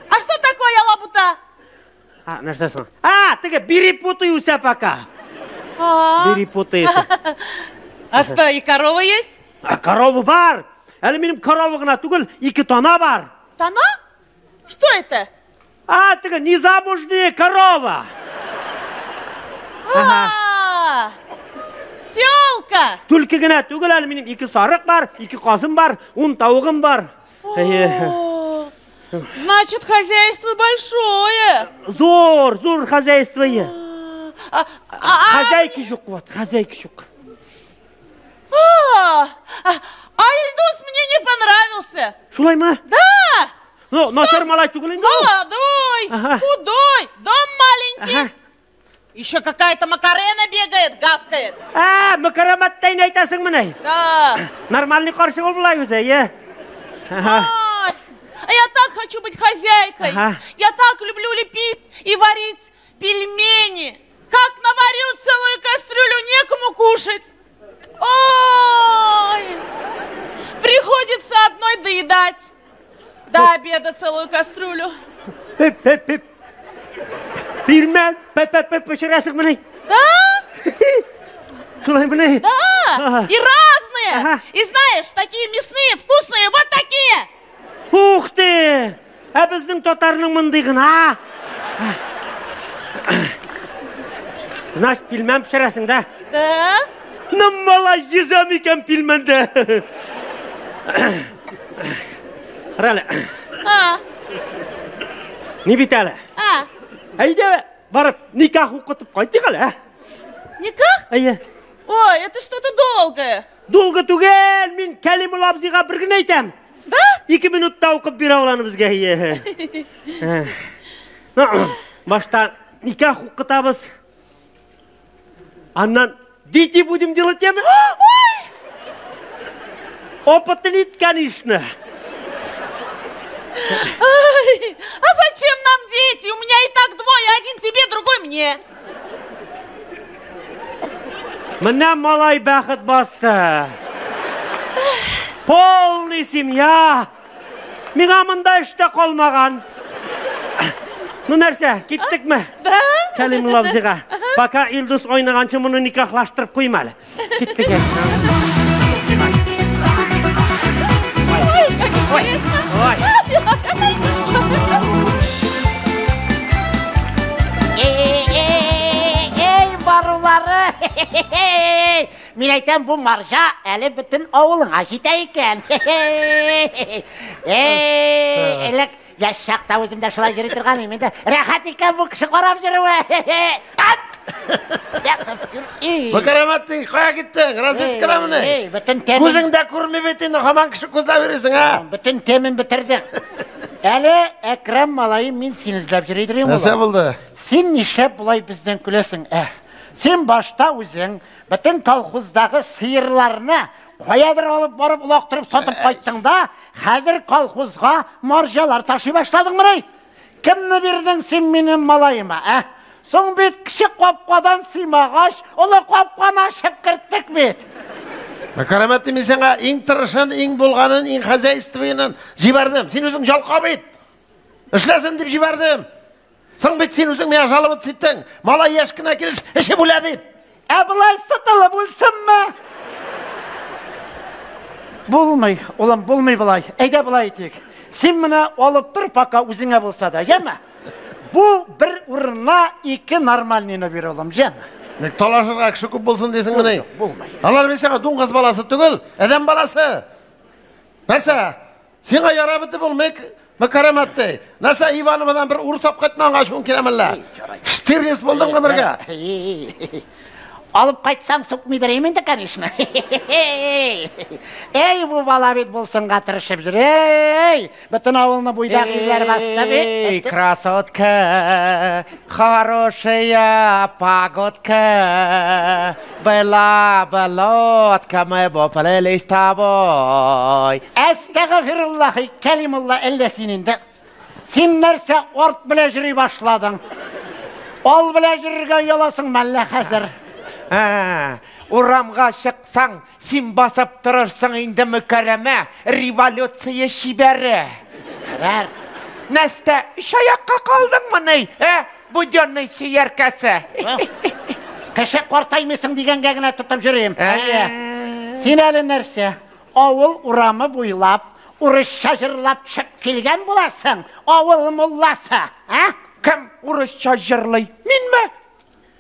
А что такое алабута? А, нәрсә соң? А, теге перепутай үсә пока. А. Перепутай үсә. А что, и корова есть? А корова бар. Әле минем корова гына түгел, ике тана бар. Тана? Что это? А, теге незамужняя корова. А, телка. Түлке генә түгел, әле минем ике сарык бар, ике казым бар, 10 тавыгым бар. О, значит, хозяйство большое. Зур, зур хозяйство. Хозяйки юк, вот, хозяйки юк. А Ильдус мне не понравился. Шулаймы? Да. Ну, начар малай түгел инде ул. Молодой, худой, дом маленький. Еще какая-то Макарена бегает, гавкает. А, Макараматтайны әйтәсеңмени? Да. Нормальный карчык ул болай үзе, е. Ой, а я так хочу быть хозяйкой. Я так люблю лепить и варить пельмени. Как наварю целую кастрюлю, некому кушать. Ой, приходится одной доедать. До обеда целую кастрюлю. Пельмен, пешерәсеңмени? Да? Шулаймыни? Да, и разные. И знаешь, такие мясные, вкусные, вот такие. Ух ты! Ә безнең татарның мондый гына. Значит, пельмен пешерәсең, да? Да. Ну, малай, йөзәм икән пельмендә. Карале. А. Ни бит әле? А. Әйдә, барып, никах укытып кайтыйк әле, ә? Никах? Әйе. Ой, это что-то долгое. Долго түгел, мин Кәлимулла абзыйга бер генә әйтәм. Да? 2 минутта укып бирә ул аны безгә. Ну, башта никах укытабыз. Аннан дети будем делать, яме? Ой! Опыт конечно. Ай, а зачем нам дети? У меня и так двое, один тебе, другой мне. Менә малай бәхет басты. Полный семья. Миңа монда эштә калмаган. Ну нәрсә, киттекме? Да. Кәлимулла абзыйга. Пока Илдус ойнаганчы моны никахлаштырып куйм әле. Киттек. Ой, как интересно. Ой. Эй, барулары! Мин әйтәм, бу маржа әле бөтен авылыңа җитә икән. Эй, элек яшь чакта үзем дә шулай йөри торган идем инде. Рәхәт икән бу кеше карап йөрүе. Мөкәррәмәтти, кая киттең? Разведкадамыни? Эй, бөтен тәмен... Күзең дә күрми бит инде, һаман кеше күзләп йөрисең, ә? Бөтен тәмен бетердек. Әле Әкрәм малаем, мин сине эзләп йөри идем. Нәрсә булды? Син нишләп болай бездән көләсең, ә? Син башта үзең бөтен колхоздагы сыерларны каядыр алып барып улактырып сатып кайттың да, хәзер колхозга маржалар ташый башладыңмыни? Кемне бирдең син минем малаема, ә? Соң бит кеше капкадан сыймагач, олы капканы ачып керттек бит. Мөкәррәмәтти, мин сиңа иң тырышын, иң булганын, иң хозяйственныйын җибәрдем. Син үзең ялкау бит. Эшләсен дип җибәрдем. Соң бит син үзең миңа жалобы иттең. Малай яшь кенә килеш, эше бүлә дип. Ә болай сытылып үлсенме? Булмый, улым, булмый болай. Әйдә болай итик. Син менә алып тор, пока үзеңә булса да, яме? Бу бер урынына ике нормальныйны бир, улым, яме? Ник талашырга кеше күп булсын дисеңмени? Булмый. Алар бит сиңа дуңгыз баласы түгел, адәм баласы. Нәрсә? Сиңа ярап бетеп булмый, Мөкәррәмәтти. Нәрсә, Ивановадан бер урыс алып кайтмаганга ачуың киләме әллә? Штирлиц булдың гомергә. Алып кайтсаң сукмыйдыр инде, конечно. Эй, бу бала бит булсынга тырышып йөри. Эй, бөтен авылны буйдак ирләр басты бит. Эй, красотка, хорошая погодка, была бы лодка, мы бы плыли с тобой. Әстәгъфируллаһи, Кәлимулла, әллә син инде. Син нәрсә арт белән йөри башладың? Ал белән йөрергә ояласың мәллә хәзер? Урамга чыксаң, син басып торырсың инде, Мөкәррәмә, революция чибәре. Хәбәр. Нәрсә, өч аякка калдыңмыни, ә? Будённый сөяркәсе. Кеше картаймыйсың дигәнгә генә тотып йөрим. Син әле нәрсә? Авыл урамы буйлап, урысча җырлап төшеп килгән буласың, авыл мулласы, ә? Кем урысча җырлый? Минме?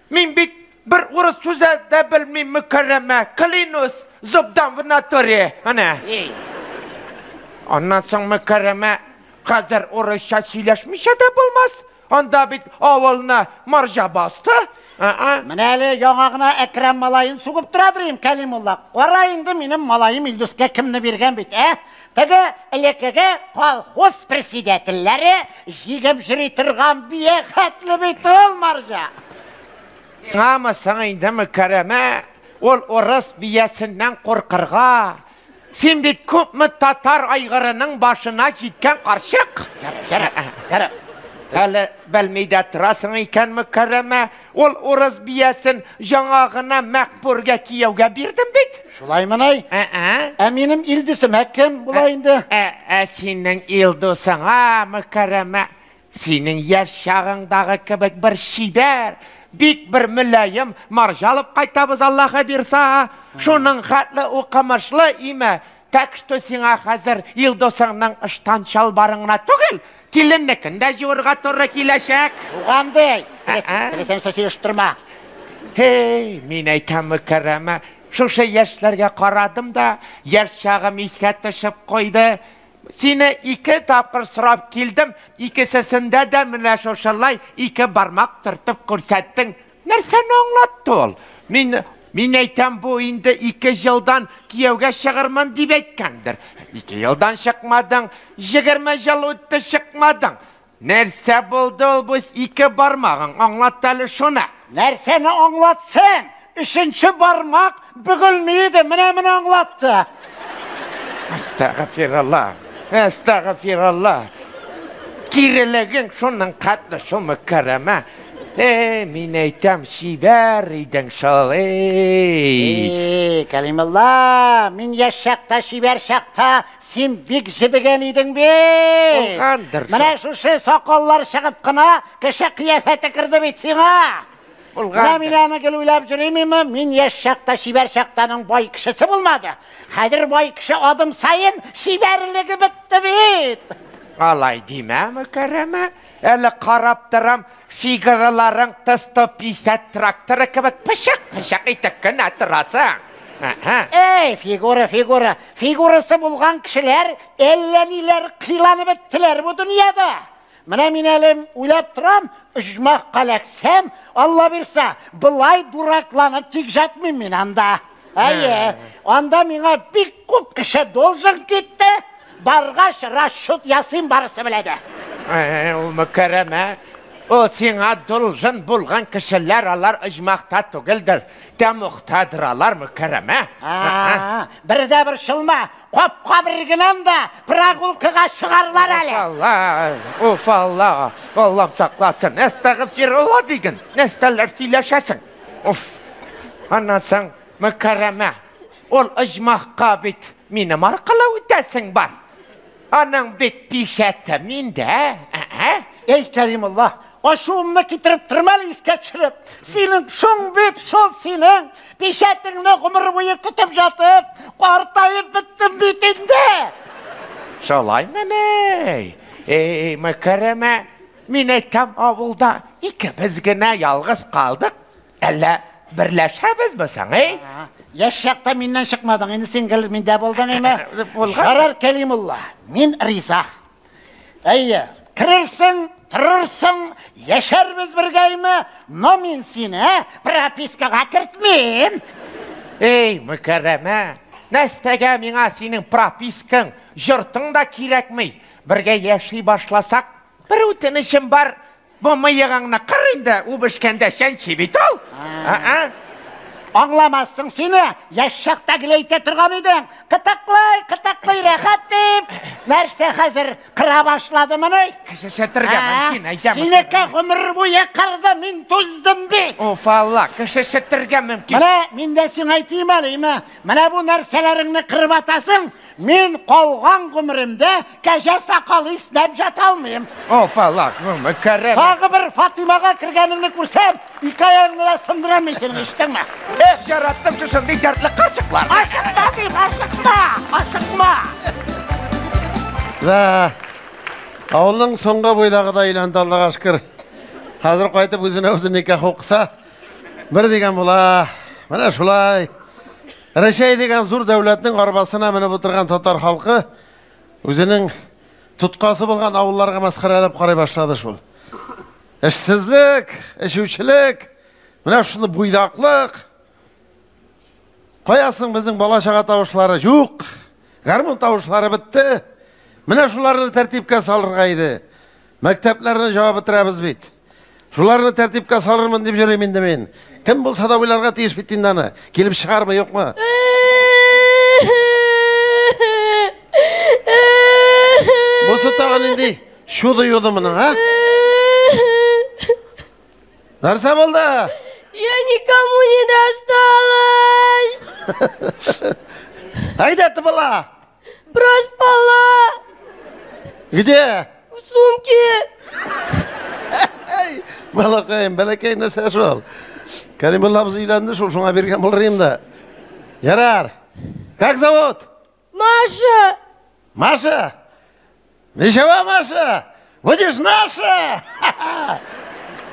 Мин бит бер урыс сүзе дә белмим, Мөкәррәмә. Клянусь, зуб дам в натуре. Әнә. Эй. Аннан соң, Мөкәррәмә, хәзер урысча сөйләшмичә дә булмас. Анда бит авылны марҗа басты. А-а. Менә әле яңа гына Әкрәм малаен сугып тора идем, Кәлимулла. Кара инде минем малаем Илдускә кемне биргән бит, ә? Теге элеккеге колхоз председательләре җигеп йөри торган бия хәтле бит ул марҗа. Сиңамы соң инде, Мөкәррәмә, ул урыс биясеннән куркырга? Син бит күпме татар айгырының башына җиткән карчык. Ярар, ярар. Әле белми дә торасың икән, Мөкәррәмә, ул урыс биясен яңа гына Мәкбүргә кияүгә бирдем бит. Шулаймыни? Ә-ә. Ә минем Илдусым кем була инде? Ә, синең Илдусыңа, Мөкәррәмә, синең яшь чагыңдагы кебек бер чибәр, бик бер мөлаем марҗа алып кайтабыз, Аллаһы бирса. Шуның хәтле укымышлы име. Так что сиңа хәзер Илдусыңның ыштан чалбарын гына түгел, киленнекен дә җуырга туры киләчәк. Тугандай, Ә-ә. теләсәң сөйләшеп торма. Һей, мин әйтәм, Мөкәррәмә, шушы яшьләргә карадым да, яшь чагым искә төшеп куйды. Сине ике тапкыр сорап килдем, икесесендә дә менә шушылай ике бармак төртеп күрсәттең. Нәрсәне аңлатты ул? Мин әйтәм, бу инде 2 елдан кияүгә чыгармын дип әйткәндер. 2 елдан чыкмадың, 20 ел үтте чыкмадың. Нәрсә булды ул бу ике бармагың? Аңлат әле шуны. Нәрсәне аңлатсын? Өченче бармак бөгелми иде, менә аңлатты. Әстәгъфирулла, әстәгъфирулла. Кирелегең шуның хәтле шул, Мөкәррәмә. Эй, мин әйтәм, чибәр идең шул, эй. Эй, Кәлимулла, мин яшь чакта, чибәр чакта син бик җебегән идең бит. Булгандыр шул. Менә шушы сакаллар чыгып кына кеше кыяфәте керде бит сиңа. Булгандыр. Менә мин аны гел уйлап йөримме, мин яшь чакта, чибәр чактаның бай кешесе булмады. Хәзер бай кеше адым саен чибәрлеге бетте бит. Алай димә, Мөкәррәмә. Әле карап торам, фигураларың Т-150 тракторы кебек пышак-пышак итеп кенә торасың. Әһә. Эй, фигура, фигура. Фигурасы булган кешеләр әллә ниләр кыйланып беттеләр бу дөньяда. Менә мин әле уйлап торам, оҗмахка эләксәм, Алла бирсә, былай дуракланып тик жатмыйм мин анда. Әйе, анда миңа бик күп кеше должен китте. Баргач расчет ясыйм барысы беләде. Ул Мөкәррәмә, ул сиңа должен булган кешеләр алар оҗмахта түгелдер, тәмугтадыр алар, Мөкәррәмә. Бер дә бер шылма, капка бер генә анда прогулкага чыгарлар әле. Алла, уф Алла, Аллам сакласын. Әстәгъфирулла диген, нәрсәләр сөйләшәсең? Уф. Аннан соң, Мөкәррәмә, ул оҗмахка бит минем аркылы үтәсең бар. Аның бит пишәте миндә. Ә-ә. Эй, Кәлимулла, ачуымны китереп торма әле искә төшереп. Синең шуң бит шул синең пишәтеңне гомер буе көтеп жатып, картаеп беттем бит инде. Шулаймыни? Эй, Мөкәррәмә, мин әйтәм, авылда икебез генә ялгыз калдык. Әллә берләшәбезме соң, эй? Яшь чакта миннән чыкмадың, инде син гел миндә булдың, әйме? Булган. Ярар, Кәлимулла, мин риза. Әйе, керерсең, торырсың, яшәрбез бергә, әйме? Но мин сине пропискага кертмим. Эй, Мөкәррәмә, нәрсәгә миңа синең пропискаң, йортың да кирәкми. Бергә яши башласак, бер үтенечем бар. Бу мыегыңны кыр инде, үбешкәндә чәнчи бит ул. Ә-ә. Аңламассың сине, яшь чакта гел әйтә торган идең. Кытыклый, кытыклый, рәхәт дип. Нәрсә хәзер кыра башладымыни? Кеше шәтергә мөмкин, әйтәм. Синеке гомер буе кырды, мин түздем бит. Уф Алла, кеше шәтергә мөмкин. Менә мин дә сиңа әйтим әле, име? Менә бу нәрсәләреңне кырып атасың, мин калган гомеремдә кәҗә сакалы иснәп ята алмыйм. Уф Алла, Мөкәррәмә. Тагы бер Фатимага кергәнеңне күрсәм, ике аягыңны да сындырам мин синең, ишеттеңме? Эх, яраттым шушындый дәртле карчыкларны. Ашыкма! дим, ашыкма, ашыкма. Да. Авылның соңгы буйдагы да өйләнде, Аллага шөкер. Хәзер кайтып үзенә үзе никах укыса, бер дигән була. Менә шулай. Рәчәй дигән зур дәүләтнең арбасына менеп утырган татар халкы үзенең тоткасы булган авылларга мәсхәрәләп карый башлады шул. Эшсезлек, эчүчелек, менә шуны буйдаклык. Каясың безнең бала-чага тавышлары? Юк. Гармун тавышлары бетте. Менә шуларны тәртипкә салырга иде. Мәктәпләрне җавап бетерәбез бит. Шуларны тәртипкә салырмын дип йөрим инде мин. Кем булса да уйларга тиеш бит инде аны. Килеп чыгармы, юкмы? Бусы тагы нинди чудо-юдо моның, а? Нәрсә булды? Я никому не досталась. А где ты была? Проспала. Где? В сумке. Балакаем, бәләкәй нәрсә шул. Кәримулла абзый өйләнде шул, шуңа биргән булыр инде. Ярар. Как зовут? Маша. Маша? Ничего, Маша? Будешь наша!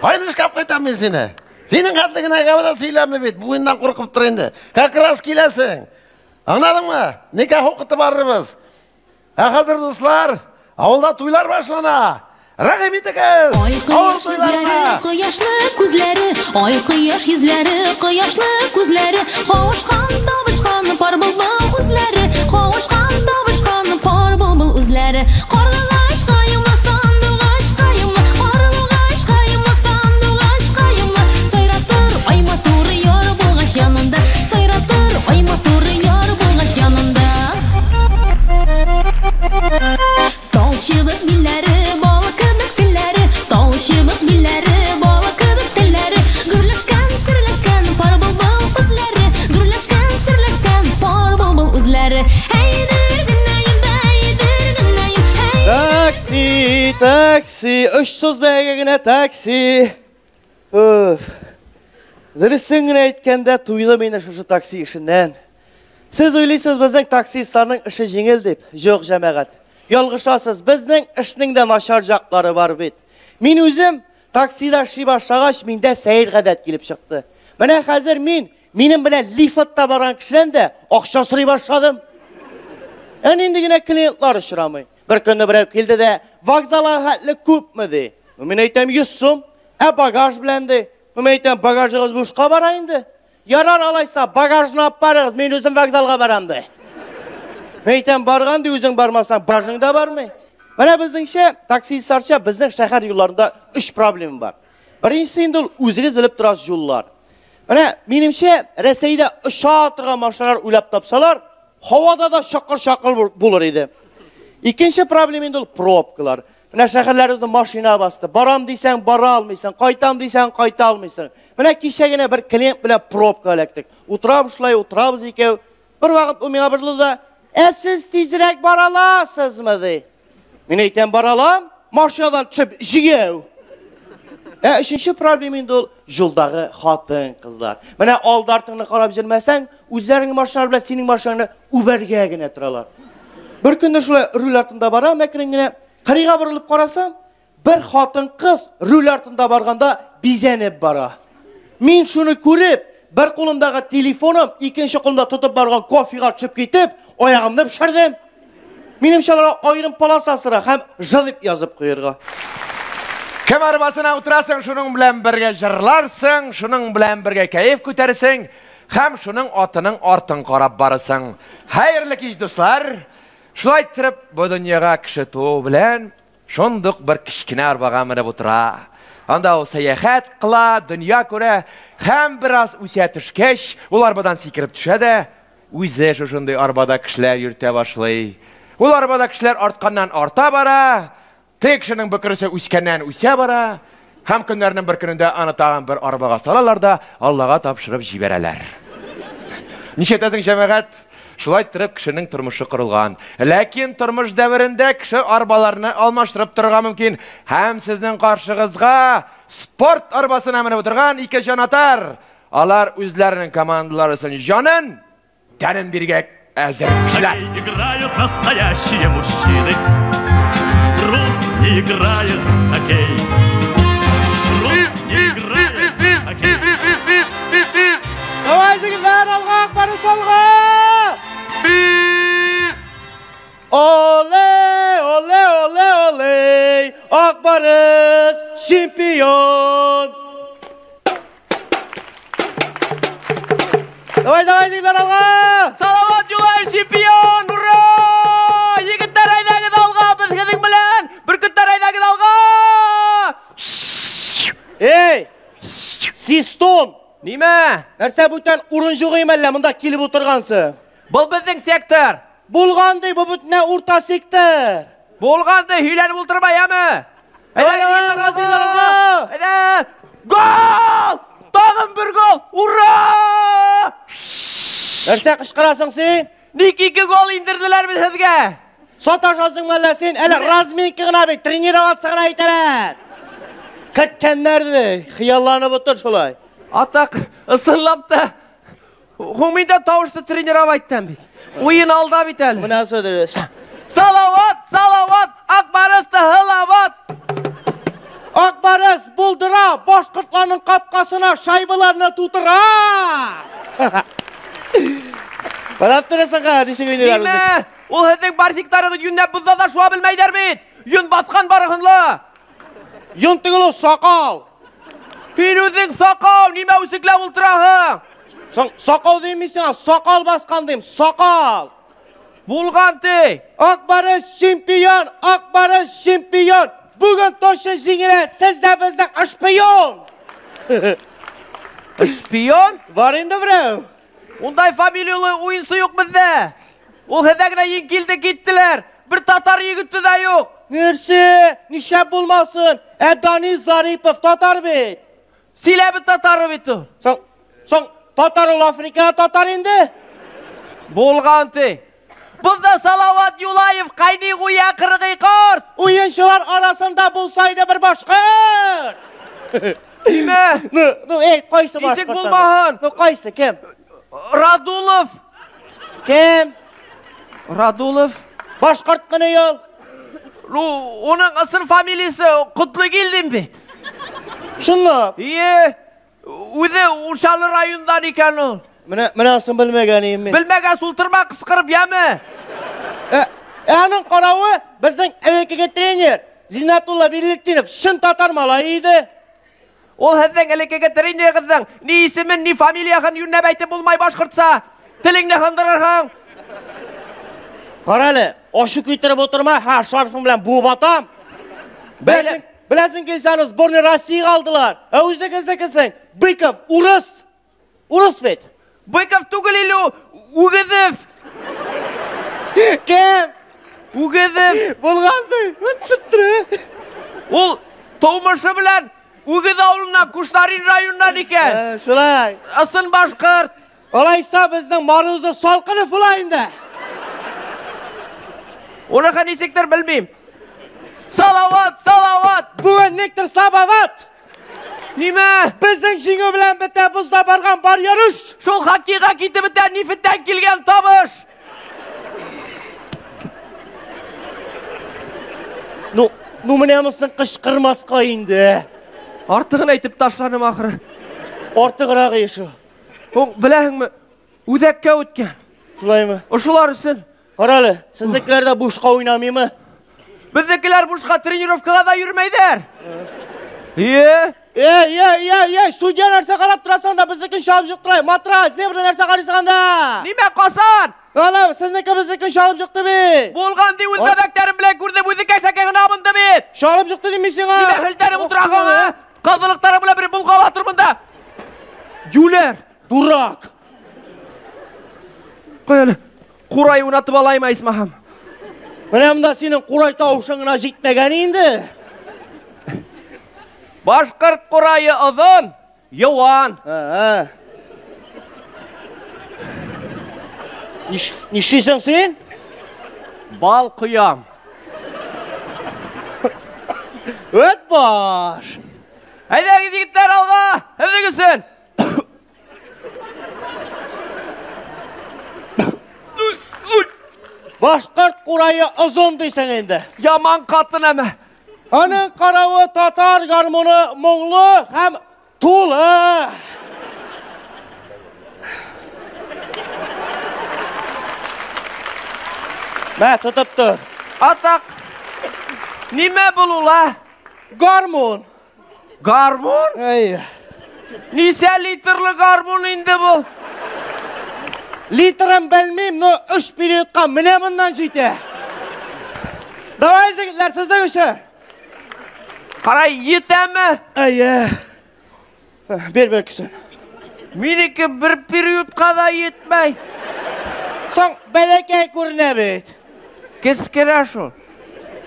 Кайда эшкә алып кайтам мин сине? Синең хәтле генә гәүдә сөйләми бит, буеннан куркып тор инде. Как раз киләсең. Аңладыңмы? Никах укытып барырбыз. Ә хәзер, дуслар, авылда туйлар башлана. Рәхим итегез! Ай Авыл кояш туйларына! йөзләре, кояшлы күзләре, ай кояш йөзләре, кояшлы күзләре, кавышкан, табышкан пар былбыл үзләре, кавышкан, табышкан пар былбыл үзләре. Карлыгачкаемлы, сандугачкаемлы, карлыгачкаемлы, сандугачкаемлы, сайратыр ай матур яр булгач янында, сайратыр ай матур яр булгач янында. Тал чыбык билләре, бал кебек телләре, тал чыбык билләре, бал кебек телләре, гөрләшкән, серләшкән пар былбыл үзләре, гөрләшкән, серләшкән пар былбыл үзләре. Әйдер генәем, бәйдер генәем, әй. Такси, такси, очсыз бәягә генә такси. Өф. Дөресен генә әйткәндә, туйдым инде шушы такси эшеннән. Сез уйлыйсыз, безнең таксистларның эше җиңел дип. Юк, җәмәгать. Ялгышасыз, безнең эшнең дә начар яклары бар бит. Мин үзем таксида эшли башлагач, миндә сәер гадәт килеп чыкты. Менә хәзер мин минем белән лифтта барган кешедән дә акча сорый башладым. Ә нинди генә клиентлар очрамый. Бер көнне берәү килде дә, вокзалга хәтле күпме ди. Мин әйтәм 100 сум, ә багаж белән ди. Мин әйтәм, багажыгыз бушка бара инде. Ярар алайса, багажны алып барыгыз, мин үзем вокзалга барам ди. Мин әйтәм, барган ди, үзең бармасаң, багажың да бармый. Менә безнеңчә, таксистларча безнең шәһәр юлларында 3 проблема бар. Беренчесе инде ул үзегез белеп торасыз юллар. Менә минемчә, Рәсәйдә оча торган машиналар уйлап тапсалар, һавада да чакыр-чакыр булыр иде. Икенче проблема инде ул пробкалар. Менә шәһәрләребездә машина басты. Барам дисәң, бара алмыйсың, кайтам дисәң, кайта алмыйсың. Менә кичә генә бер клиент белән пробка эләктек. Утырабыз шулай, утырабыз икәү. Бер вакыт ул миңа борылды да, "Ә сез тизрәк бара аласызмы?" ди. Мин әйтәм, бара алам, машинадан төшеп җигәү. Ә өченче проблема инде ул юлдагы хатын-кызлар. Менә алды артыңны карап йөрмәсәң, үзләренең машиналары белән синең машинаңны үбәргә генә торалар. Бер көнне шулай руль артында барам, әкрен генә кырыйга борылып карасам, бер хатын-кыз руль артында барганда бизәнеп бара. Мин шуны күреп, бер кулымдагы телефоным, икенче кулымда тотып барган кофега төшеп китеп, аягымны пешердем. Минемчә, аларга аерым полоса сыра һәм Ж дип язып куярга. Кем арбасына утырасың, шуның белән бергә җырларсың, шуның белән бергә кәеф күтәрсең һәм шуның атының артын карап барасың. Хәерле кич, дуслар. Шулай иттереп, бу дөньяга кеше туу белән шундук бер кечкенә арбага менеп утыра. Анда ул сәяхәт кыла, дөнья күрә һәм бераз үсә төшкәч, ул арбадан сикереп төшә дә, үзе шушындый арбада кешеләр йөртә башлый. Ул арбада кешеләр артканнан арта бара, теге кешенең бөкресе үскәннән үсә бара, һәм көннәрнең бер көнендә аны тагын бер арбага салалар да, Аллага тапшырып җибәрәләр. Ничәтәсең, җәмәгать? Шулай иттереп кешенең тормышы корылган. Ләкин тормыш дәверендә кеше арбаларны алмаштырып торырга мөмкин. Һәм сезнең каршыгызга спорт арбасына менеп утырган ике җанатар. Алар үзләренең командалары өчен җанын, тәнен бирергә Әзер кешеләр. Играют настоящие мужчины. Трус не играет в хоккей. Трус не играет в хоккей. Давай, егетләр, алга, Ак Барс, алга! Олей, олей, олей, олей, Ак Барс чемпион! Давай, давай, егетләр, алга! Салават Юлаев чемпион! Ура! Егетләр, әйдәгез алга, без һезнең белән! Бөркетләр, әйдәгез алга! Эй! Систон! Нимә? Нәрсә бүтән урын юк име әллә монда килеп утыргансың? Был безнең сектор. Булган ди, бу бөтенләй урта сектор. Булган ди, һөйләнеп утырма, яме? Давай, давай, алга, егетләр, алга! Әйдә! Гол! Тагын бер гол! Ура! Нәрсә кычкырасың син? Ник ике гол индерделәр бит һезгә? Саташасыңмы әллә син? Әле разминка гына бит, тренироваться гына итәләр. Керткәннәр ди, хыялланып утыр шулай. Атак, ысынлап та, мин дә тавышны тренировать иттем бит. Уен алда бит әле. Менә дөрес. Салават, Салават, Ак Барс та һылават. Ак Барс булдыра, башкортларның капкасына шайбаларны тутыра. Карап торасың га, ничек уйныйлар Нимә? безнеке. Ул һезнең барсикларыгыз юньләп бозда да шуа белмәйләр бит. Йон баскан барыгын ла. Йон түгел ул, сакал. Һин үзең сакал, нимә үсекләп утыраһың? Соң сакал дим мин сиңа, сакал баскан дим, сакал. Булган ди. Ак Барс чемпион, Ак Барс чемпион. Бүген точно җиңелә, сез дә безнең шпион. Шпион? Бар инде берәү. Ундай фамилияле уенчы юк бездә. Ул һездә генә иң килде киттеләр. Бер татар егете дә юк. Нәрсә? Нишләп булмасын? Ә Данис Зарипов татар бит. Силәбе татары бит ул. Соң, соң татар ул Африка татар инде. Булган ди. Бunda Салават Юлаев кайный гуя кыргый корт. Уенчылар арасында булса иде бер башкорт. Нимә? Ну, ну, эй, кайсы Нисек башкорт? булмаһын? Ну, кайсы, кем? Радулов. Кем? Радулов. Башкорт кына ел. Ну, уның ысын фамилиясе Котлыгилдин бит. Чынлап. Ие, үзе Уршалы районыннан икән ул. Менә, менә асын белмәгән идем мин. Белмәгән султырма кычкырып яме. Ә, аның каравы безнең элеккеге тренер Зиннәтулла Билетдинов чын татар малае иде. Ул һезнең элеккеге тренерыгызның ни исемен, ни фамилияһын юньләп әйтеп булмай башкортса. Телеңне һындырырһың. Кара әле, ачу китереп утырма, һә, шарфың белән буып атам. Беләсең, беләсең килсә, аны сборный Россиягә алдылар. Ә үзенекен килсәң, Быков урыс. Урыс бит. Быков түгел әле ул, Үгезев. Кем? Үгезев. Булгансың. Чыттыры. Ул тумышы белән Үгез авылыннан, Кушнарин районыннан икән. Шулай. Ысын башкорт. Алайса безнең Морозов Салкынов була инде. Уныхы ничектер белмим. Салават, Салават. Бүген никтер Сабават. Нимә? Безнең җиңү белән бетә бозда барган бар ярыш. Шул хоккейга китеп бетә нефтьтән килгән табыш. Ну, ну менә монысын кычкырмаска инде. Артыгын әйтеп ташланым ахыры. Артыграк ише. Ул беләһеңме? Үзәккә үткән. Шулаймы? Ошолар өчен. Кара әле, сезнекеләр дә бушка уйнамыймы? Безнекеләр бушка тренировкага да йөрмәйдәр. Ие. Эй, эй, эй, эй, судья нәрсә карап торасың да, безнекен чалып җыктырай. Матра, зебра нәрсә карыйсың анда? Нимә касан? Ана, сезнеке безнекен чалып җыкты бит. Булган ди үз бәбәкләрем белән күрдем, үзе кәшәкә генә абынды бит. Чалып җыкты дим мин сиңа. Нимә хәлдәрем утырасың, а? Казылыкларың белән бер булгап атыр монда. Юләр. Дурак. Кой әле. Курай уйнатып алаймы, исмахам? Менә монда синең курай тавышың гына җитмәгән инде. Башкорт курае озын, юан. Ә, Нишлисең син? Бал коям. Өт баш. Әйдәгез егетләр алга, һезнең өчен. Башкорт курае озын дисең инде. Яман катын әмә. Аның каравы татар гармуны моңлы һәм тулы. Мә, тотып тор. Атак. Нимә бул ул, а? Гармун. Гармун? Әй. Ничә литрлы гармун инде бу? Литрын белмим, но 3 периодка менә моннан җитә. Давай, егетләр, сезнең өчен. Кара, җитәме? Әйе. Бир бер кесен. Минеке бер периодка да җитмәй. Соң бәләкәй күренә бит. Кечкенә шул.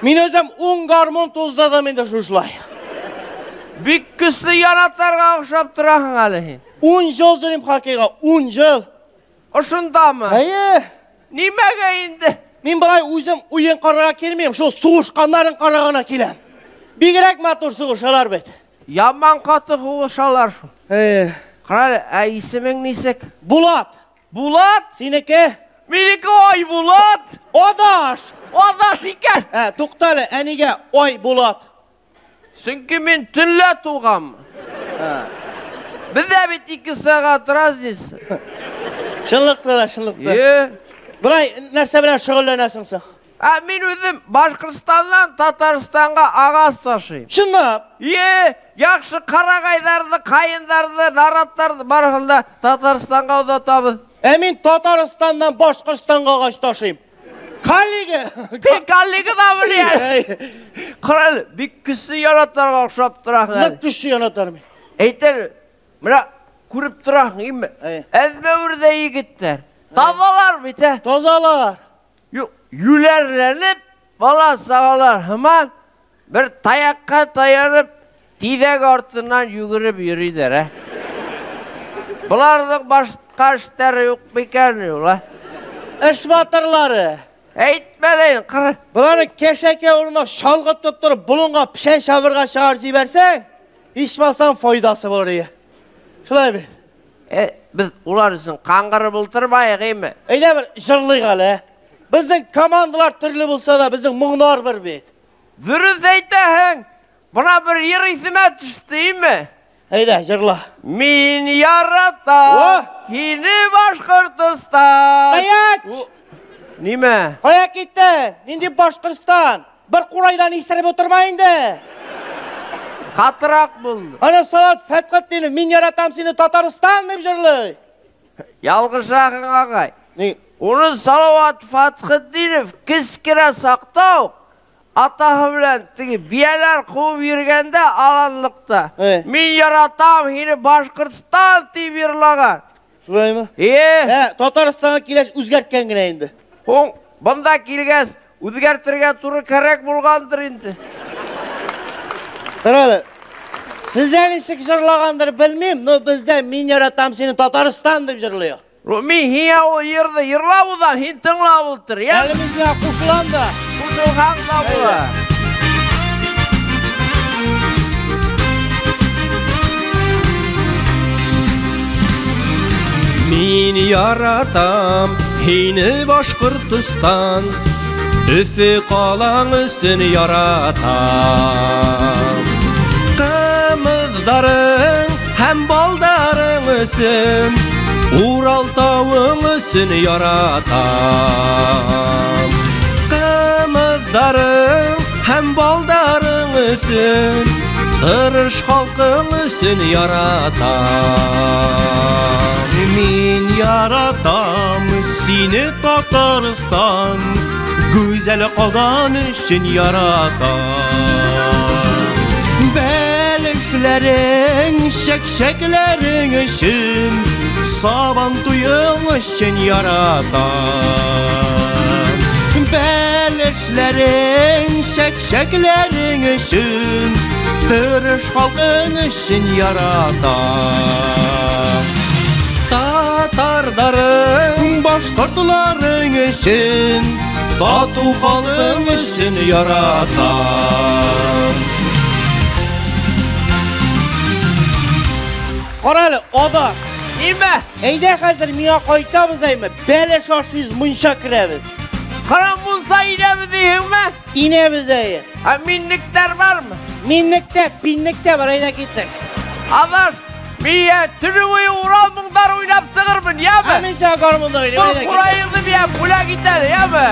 Мин үзем 10 гармун туздырдым инде шушылай. Бик көчле яратарга охшап торасың әле син. 10 ел йөрим хоккейга, 10 ел. Ошындамы? Әйе. Нимәгә инде? Мин болай үзем уен карарга килмим, шул сугышканнарын карарга киләм. Бигрәк матур сугышалар бит. Яман каты сугышалар шул. Әйе. Кара әле, ә исемең ничек? Булат. Булат? Синеке? Минеке Айбулат. Адаш. Адаш икән. Ә, тукта әле, ә нигә Айбулат? Чөнки мин төнлә тугам. Бездә бит 2 сәгать разница. Чынлыкта да, чынлыкта. Е. Болай нәрсә белән шөгыльләнәсең соң? Ә мин үзем Башкортстаннан Татарстанга агач ташыйм. Чынлап? Е, яхшы карагайларны, каеннарны, наратларны барысын да Татарстанга озатабыз. Ә мин Татарстаннан Башкортстанга агач ташыйм. Коллега! Коллега да белә. Кара әле, бик көчле яратарга охшап торасың әле. Нык көчле яратар мин. Әйтер, менә күреп торасың, име? Әзмәвер дә егетләр. Тазалар бит, ә? Тазалар. Юк, юләрләнеп, бала сагалар һыман бер таякка таянып, тизәк артыннан йөгереп йөриләр, ә? Боларның башка эшләре юк микән ул, ә? Эш батырлары. Әйтмә дә инде, кара. Боларны кәшәкә урынына чалгы тоттырып, болынга печән чабырга чыгарып җибәрсәң, ичмасам файдасы булыр иде. Шулай бит. Без улар өчен каңгырып утырмаек, әйме? Әйдә бер җырлыйк әле. Безнең командалар төрле булса да, безнең моңнар бер бит. Дөрес әйтәһең. Бына бер йыр исемә төште, әйме? Әйдә, җырла. Мин яратам һине, Башкортостан. Стоять! Нимә? Кая китте? Нинди Башкортостан? Бер курайдан исереп утырма инде. Катырак булды. Ана Салават Фәтхетдинов, мин яратам сине, Татарстан дип җырлый. Ялгышасың, агай. Ни? Уны Салават Фәтхетдинов кечкенә сакта ук атаһы белән теге бияләр куып йөргәндә аланлыкта. Мин яратам һине, Башкортстан дип йырлаган. Шулаймы? Е. Ә, Татарстанга килгәч үзгәрткән генә инде. Һуң, монда килгәч үзгәртергә туры кирәк булгандыр инде. Тор әле. Сездә ничек җырлагандыр белмим, но бездә мин яратам сине, Татарстан дип җырлый. Мин һиңа ул йырны йырлап узам, һин тыңлап утыр, я? Әле мин сиңа кушылам да. Кушылсаң да була. Мин яратам һине, Башкортостан, Өфе калаң өчен яратам. Кымыздарың һәм балдарың өчен, Урал тавың өчен яратам. Кымыздарың һәм балдарың өчен, тырыш халкың өчен яратам. Мин яратам сине, Татарстан, Гүзәл Казан өчен яратам. Бәлешләрең, чәкчәкләрең өчен, Сабан туең өчен яратам. Бәлешләрең, чәкчәкләрең өчен, тырыш халкың өчен яратам. Татардарың, башкортларың өчен, тату халкың өчен яратам. Кара әле, ада. Нимә? Әйдә хәзер миңа кайтабыз әйме? Бәлеш ашыйбыз, мунча керәбез. Кырын булса инәбез дисеңме? Инәбез әйе. Ә миннектәр бармы? Миннектә, пиннектә бар, әйдә киттек. Адаш, мин төне буе Урал моңнары уйнап сыгырмын, яме? Ә мин сиңа гармунда уйныйм, Бу әйдә киттек. кураеңны миңа бүләк ит әле, яме?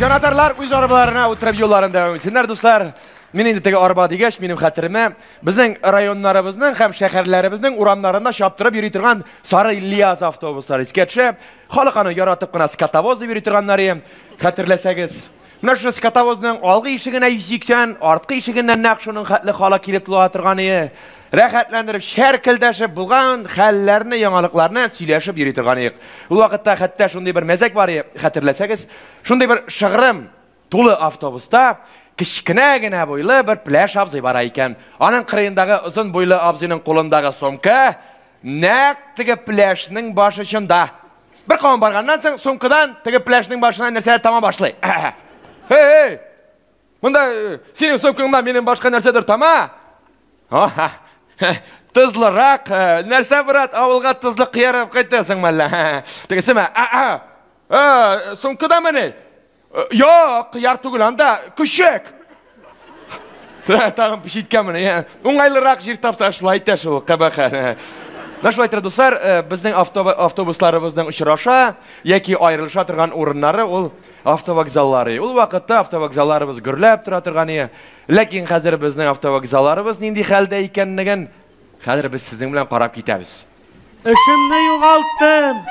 Җанатарлар үз арбаларына утырып юлларын дәвам итсеннәр, дуслар. Мин инде теге арба дигәч, минем хәтеремә безнең районнарыбызның һәм шәһәрләребезнең урамнарында чаптырып йөри торган сары Лиаз автобуслары искә төшә. Халык аны яратып кына скотовоз дип йөри торганнар иде, хәтерләсәгез. Менә шушы скотовозның алгы ишегенә 180, арткы ишегеннән нәкъ шуның хәтле халык килеп тула торган иде. Рәхәтләндереп, чәркелдәшеп булган хәлләрне, яңалыкларны сөйләшеп йөри торган идек. Ул вакытта хәтта шундый бер мәзәк бар иде, хәтерләсәгез, шундый бер шыгрым тулы автобуста кечкенә генә буйлы бер пеләш абзый бара икән. Аның кырыендагы озын буйлы абзыйның кулындагы сумка нәкъ теге пеләшнең баш очында. Бер кавым барганнан соң сумкадан теге пеләшнең башына нәрсәләр тама башлый. Эй, эй! Монда синең сумкаңда минем башка нәрсәдер тама. Аһа. Тозлырак, нәрсә, брат, авылга тозлы кыяр алып кайтасың мәллә? Тегесеме? А, сумкадамыни? Юк, кыяр түгел, анда көчек. Тагын пешиткән менә. Уңайлырак җир тапса шулай итә шул кабахәт. Менә шулай итеп, дуслар, безнең автобусларыбызның очраша яки аерылыша торган урыннары ул автовокзаллары. Ул вакытта автовокзалларыбыз гөрләп тора торган иде. Ләкин хәзер безнең автовокзалларыбыз нинди хәлдә икәнлеген хәзер без сезнең белән карап китәбез. Эшемне югалттым.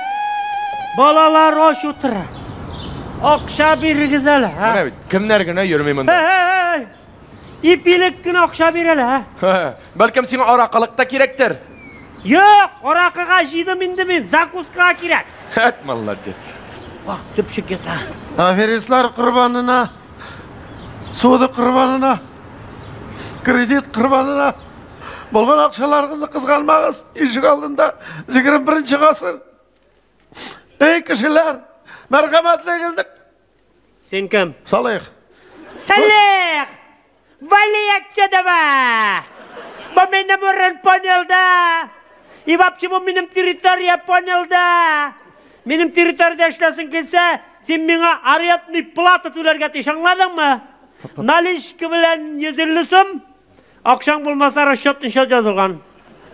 Балалар ач утыра. Акча бирегез әле, ә? Менә бит, кемнәр генә йөрми монда. Эй, ипилек кенә акча бир әле, ә? Бәлкем сиңа аракылык та кирәктер? Юк, аракыга җыйдым инде мин, закускага кирәк. Хәт, молодец. Ах, төпчек ята. Аферистлар корбанына, суда корбанына, кредит корбанына булган акчаларыгызны кызганмагыз. Ишек алдында 21 гасыр. Эй, кешеләр, мәрхәмәтлегезне. Син кем? Салих. Салих! Вали отсюда! Бу минем урын, понял, да? И вообще бу минем территория, понял, да? Минем территориядә эшләсең килсә, син миңа арендный плата түләргә тиеш, аңладыңмы? Наличка белән 150 сум, акчаң булмаса расчетный счет язылган.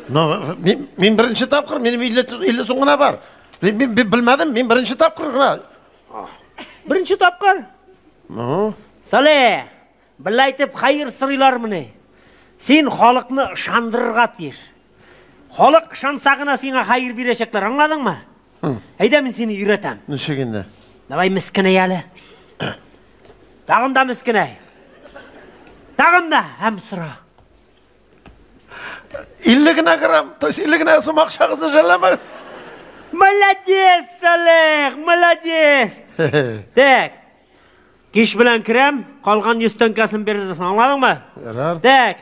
Но, мин беренче тапкыр, минем 50 сум гына бар. Мин белмәдем, мин беренче тапкыр гына. Беренче тапкыр? Ну? Салих, былай итеп хәер сорыйлармыни? Син халыкны ышандырырга тиеш. Халык ышанса гына сиңа хәер бирәчәкләр, аңладыңмы? Әйдә мин сине өйрәтәм. Ничек инде? Давай мескенәй әле. Тагын да мескенәй. Тагын да һәм сора. 50 генә грамм, то есть 50 генә сум акчагызны жәлләмәгез. Молодец, Салих, молодец. Так. Кич белән керәм, калган 100 тәңкәсен бирерсең, аңладыңмы? Ярар. Так.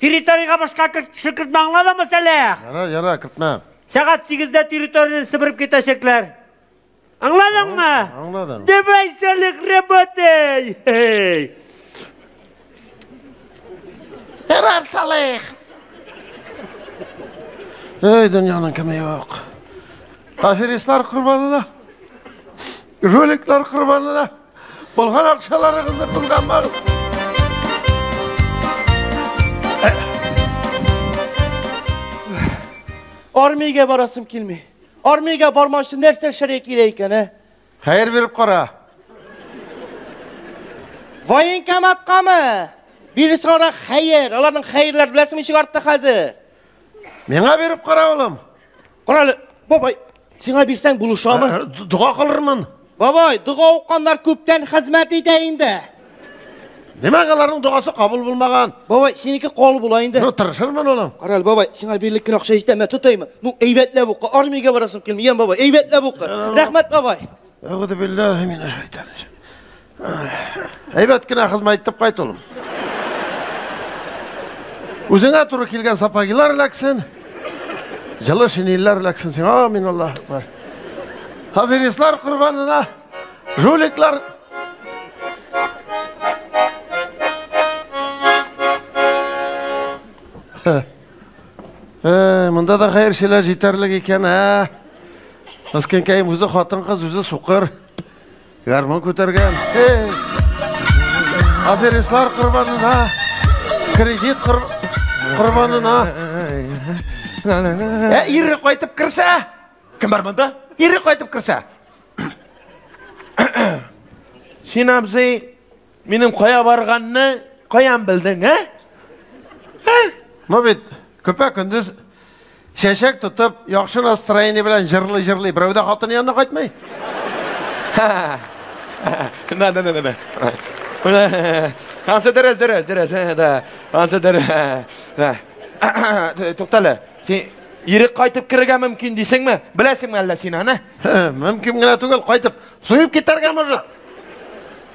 Территориягә башка кеше кертмә, аңладыңмы, Салих? Ярар, ярар, кертмә. Сәгать 8-дә территорияне себереп китәчәкләр. Аңладыңмы? Аңладым. Давай, Салих, работай! Hey. Ярар, Салих. Эй, дөньяның кеме юк. Аферистлар корбанына, жуликлар корбанына булган акчаларыгызны кызганмагыз. Армиягә барасым килми. Армиягә бармау өчен нәрсә эшләргә кирәк икән, ә? Хәер биреп кара. Военкоматкамы? Бирсең ара хәер. Аларның хәерләр беләсеңме ничек артты хәзер? Миңа биреп кара, улым. Кара әле, бабай, сиңа бирсәң булышамы? Дога кылырмын. Бабай, дога укканнар күптән хезмәт итә инде. Димәк, аларның догасы кабул булмаган. Бабай, синеке кабул була инде. Ну, тырышырмын, улым. Кара әле, бабай, сиңа бирелеп кенә акча җитәме, тотаймы? Ну, әйбәтләп укы, армиягә барасым килми, ям бабай, әйбәтләп укы. Рәхмәт, бабай. Әгъузу биллаһи минәш шайтанир. Әйбәт кенә хезмәт итеп кайт, улым. Үзеңә туры килгән сапогилар эләксен. Җылы шинельләр эләксен сиңа. Амин, Аллаһу акбар. Аферистлар корбанына, жуликлар. Монда да хәерчеләр җитәрлек икән, ә? Мескенкәем үзе хатын-кыз, үзе сукыр. Гармун күтәргән. Эй! Аферистлар корбанына, кредит корбанына. Ә ире кайтып керсә? Кем бар монда? Ире кайтып керсә. Син, абзый, минем кая барганны каян белдең, ә? Ну бит, көпә-көндез чәчәк тотып, яхшы настроение белән җырлый-җырлый, берәү дә хатын янына кайтмый. Да, да, да, да. Ансы дөрес, дөрес, дөрес, да. Ансы дөрес. Да. Туктале, син ире кайтып керергә мөмкин дисеңме? Беләсеңме әллә син аны? Мөмкин генә түгел, кайтып суеп китәргә может.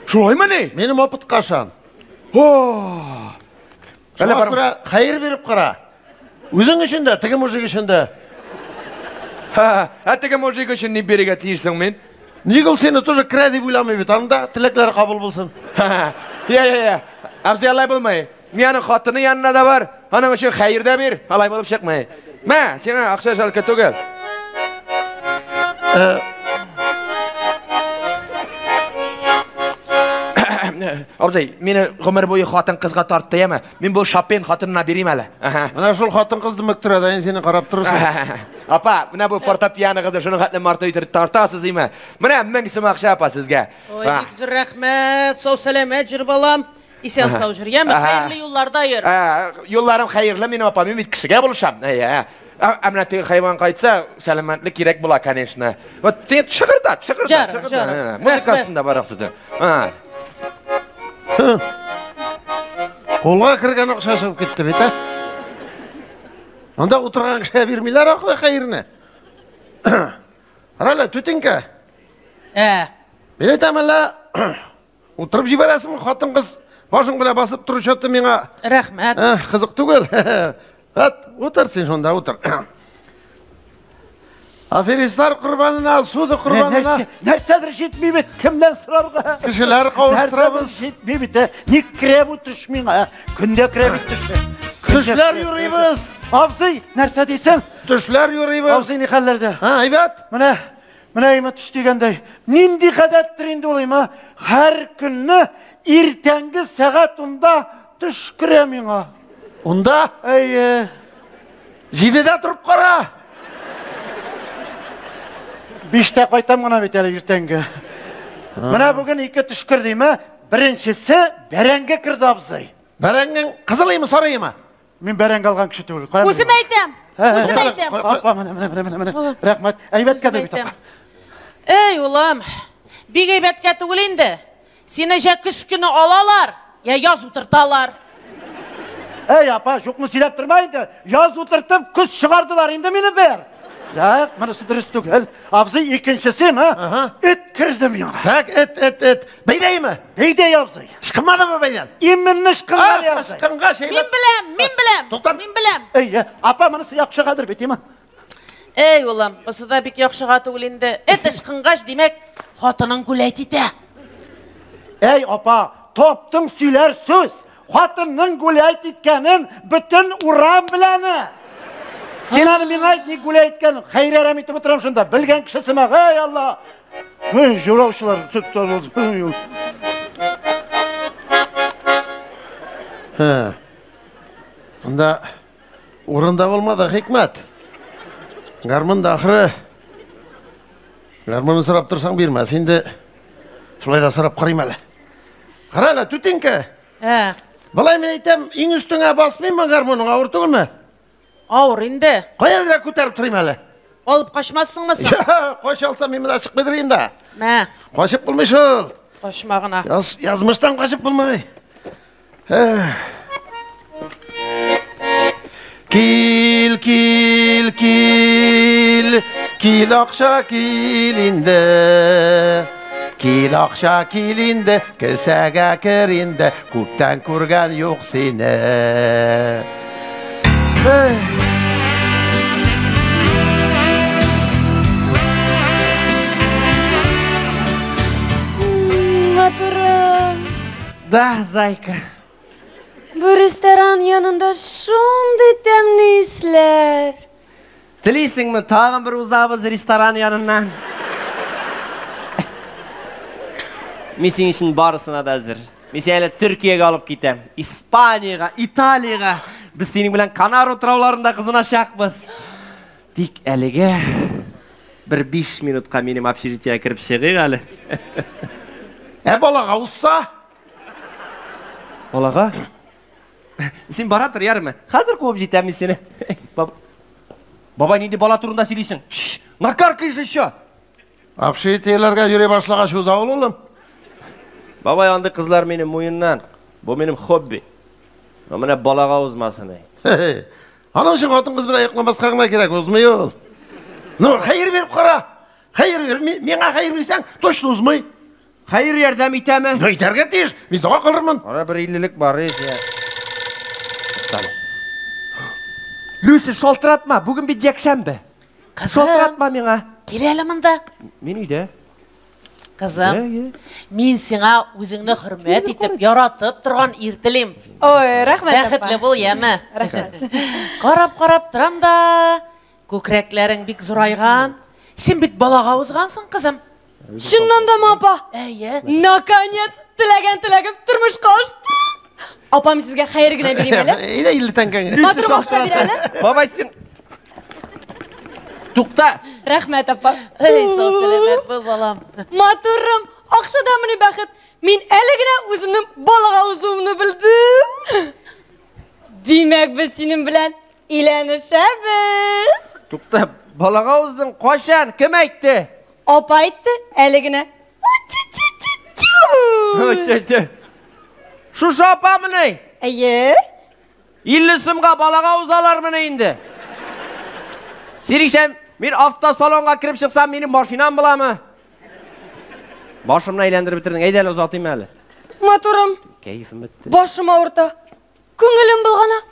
Шулаймыни? Минем опытка ышан. О! Шуңа күрә хәер биреп кара. Үзең өчен дә, теге мужик өчен дә. Ха, ә теге мужик өчен ни бирергә тиешсең мин? Ник ул сине тоже керә дип уйламый бит. Аның да теләкләре кабул булсын. Я, я, я. Абзый, алай булмый. Мин аның хатыны янына да бар. Аның өчен хәер дә бир. Алай булып чыкмый. Мә, сиңа акча жалко түгел. Абзый, мине гомер буе хатын-кызга тартты, яме. Мин бу Шопен хатынына бирим әле. Менә шул хатын-кыз дөмектерә дә, инде сине карап торырсың. Апа, менә бу фортепианогызны шуның хәтле марту итеп тартасыз, име? Менә 1000 сум акча, апа, сезгә. Ой, бик зур рәхмәт. Сау сәламәт җөр, балам. Исән сау җөр, яме? Хәерле юлларда йөр. Юлларым хәерле минем, апа. Мин бит кешегә булышам. Әйе. Ә менә теге хайван кайтса, сәламәтлек кирәк була, конечно. Вот син чыгырдат, чыгырдат, чыгырдат. Музыка астында барасыз. Кулга кергән акча чыгып китте бит, ә? Анда утырган кешегә бирмиләр ахры хәерне. Рәлә, түтенкә. Ә. Мин әйтәм әллә, утырып җибәрәсеңме, хатын-кыз башың белән басып тору чаты миңа. Рәхмәт. Кызык түгел. Әт, утыр син шунда, утыр. Аферистлар корбанына, суды корбанына. Нәрсәдер җитми бит, кемнән сорарга? Кешеләр кавыштырабыз. Җитми бит, ник керә бу төш миңа? Көндә керә бит төш. Төшләр юрыйбыз. Абзый, нәрсә дисең? Төшләр юрыйбыз. Абзый, ни хәлләрдә? Һа, әйбәт. Менә, менә име төш дигәндәй. Нинди гадәттер инде ул име? Һәр көнне иртәнге сәгать 10-да төш керә миңа. 10-да? Әйе. 7-дә торып кара. 5-тә кайтам гына бит әле иртәнге. Менә бүген 2 төш керде име? Беренчесе бәрәңге керде, абзый. Бәрәңгең кызылыймы, сарыймы? Мин бәрәңге алган кеше түгел. Каян Үзем әйтәм. Үзем әйтәм. Апа, менә, менә, менә, менә. Рәхмәт. Әйбәткә дә бит, апа. Эй, улым, бик әйбәткә түгел инде. Сине җә көз көне алалар, я яз утырталар. Эй, апа, юкны сөйләп торма инде. Яз утыртып, көз чыгардылар инде мине бер. Так, монысы дөрес түгел. Абзый, икенчесе, ма? Эт керде миңа. Так, эт, эт, эт. Бәйдәйме? Бәйдәй, абзый. Ычкынмадымы бәйдән? Именно ычкынмады, абзый. Ычкынгач, әйбәт. Мин беләм, мин беләм. Туктап. Мин беләм. Әй, апа, монысы яхшыгадыр бит, име? Эй, улым, бусы да бик яхшыга түгел инде. Эт ычкынгач, димәк, хатының гулять итә. Әй, апа, топтың сөйләр сүз. Хатынның гулять иткәнен бөтен урам беләне. Син аны миңа әйт, ник гулять иткәнен. Хәйр әрәм итеп утырам шунда. Белгән кеше сымак. Эй, Алла. Эй, жураучылар, сөт салды. Һе. Монда урында булмады, хикмәт. Гармун да ахыры. Гармунны сорап торсаң бирмәс инде. Шулай да сорап карыйм әле. Кара әле, түтенкә. Ә. Болай мин әйтәм, иң өстеңә басмыймы гармуның, авыр түгелме? Авыр инде. Кая гына күтәреп торыйм әле? Алып качмассыңмы соң? Кача алсам, мин монда чыкмый торыйм да. Мә. Качып булмый шул. Качма гына. Язмыштан качып булмый. Кил, кил, кил, кил акча кил инде. Кил акча кил инде, кесәгә кер инде, күптән күргән юк сине. Матурым. Да, зайка. Бу ресторан янында шундый тәмле исләр. Телисеңме, тагын бер узабыз ресторан яныннан? Мин синең өчен барысына да әзер. Мин сине әле Төркиягә алып китәм, Испаниягә, Италиягә. Без синең белән Канар утрауларында кызыначакбыз. Тик әлегә бер 5 минутка минем общежитиегә кереп чыгыйк әле. Ә балага узса? Балага? Син бара тор, ярымы? Хәзер куып җитәм мин сине. Бабай, нинди бала турында сөйлисең? Шш, накаркаешь еще! Общежитиеләргә йөри башлагач уза ул, улым. Бабай, андый кызлар минем муеннан. Бу минем хобби. Но менә балага узмасын, әй. Аның өчен хатын-кыз белән йокламаска гына кирәк, узмый ул. Ну, хәер биреп кара. Хәер бир, миңа хәер бирсәң, точно узмый. Хәер ярдәм итәме? Ну, итәргә тиеш. Мин дога кылырмын. Ара бер иллелек бар, ич. Люся, шалтыратма, бүген бит якшәмбе. Кызым. Шалтыратма миңа. Кил әле монда. Мин өйдә. Кызым, мин сиңа үзеңне хөрмәт итеп, яратып торган ир телим. Ой, рәхмәт, апа. Бәхетле бул, яме. Рәхмәт. Карап-карап торам да, күкрәкләрең бик зурайган. Син бит балага узгансың, кызым. Чыннан да, апа? Әйе. Наконец, теләгән теләгем тормышка ашты. Апам сезгә хәер генә бирим әле. Әйдә 50 тәңкәңне. Матур акча бир әле. Бабай, син Тукта. Рәхмәт, апа. Эй, сау сәламәт бул, балам. Матурым, акчада мени бәхет. Мин әле генә үземнең балага узуымны белдем. Димәк, без синең белән өйләнешәбез. Тукта, балага уздың кайчан? Кем әйтте? Апа әйтте, әле генә. Үтү-тү-тү-тү. Шушы апамыни? Әйе. 50 сумга балага узалармыни инде? Синеңчә, мин автосалонга кереп чыксам, минем машинам буламы? Башымны әйләндереп бетердең. Әйдә әле озатыйм әле. Матурым. Кәефем бетте. Башым авырта. Күңелем булгана.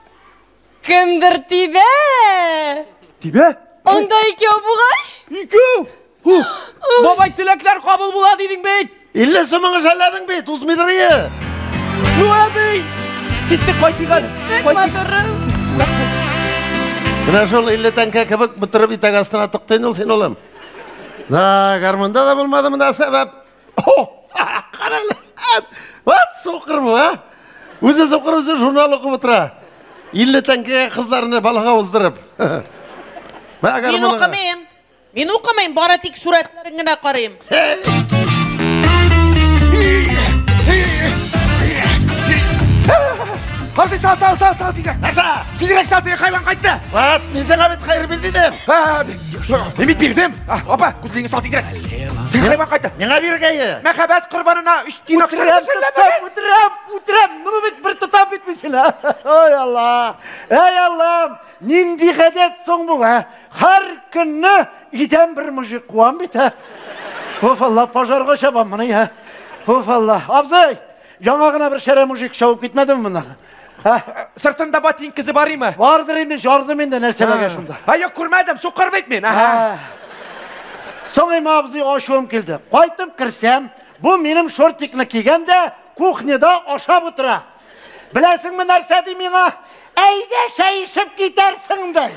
Кемдер тибә. Тибә? Анда икәү бугай. Икәү? Бабай, теләкләр кабул була дидең бит. 50 сумыңны жәлләдең бит, узмыйдыр ие. Ну, әби! Киттек, кайтыйк әле. Матурым. Менә шул 50 тәңкә кебек бөтереп итәк астына тыктың ул син, улым. Да, гармунда да булмады монда сәбәп. О, кара әле. Вот сукыр бу, а? Үзе сукыр, үзе журнал укып утыра. 50 тәңкәгә кызларны балага уздырып. Мин укымыйм. Мин укымыйм, бары тик сурәтләрен генә карыйм. Абзый, сал, сал, сал, сал, тизрәк. Нәрсә? Тизрәк сал, теге хайван кайтты. Ват, мин сиңа бит хәер бир дидем. Мин бит бирдем. Апа, күзлегеңне сал тизрәк. Теге хайван кайтты. Миңа биргәе. Мәхәббәт корбанына 3 тиен акча Үтерәм, үтерәм, үтерәм. Моны бит бер тотам бит мин сине. Ой, Алла. Эй, Аллам, нинди гадәт соң бу, ә? Һәр көнне өйдән бер мужик куам бит, ә? Уф, Алла, пожарга чабам моны, ә? Уф, Алла. Абзый, яңа гына бер шәрә мужик чабып китмәдеме моннан? Сыртында ботинкасы бар име? Бардыр инде, жардым инде нәрсәләргә шунда. Ай, юк, күрмәдем, сукыр бит мин. Соң инде абзый ачуым килде. Кайтып керсәм, бу минем шортикны кигән дә кухняда ашап утыра. Беләсеңме нәрсә ди миңа? Әйдә чәй эчеп китәрсең ди.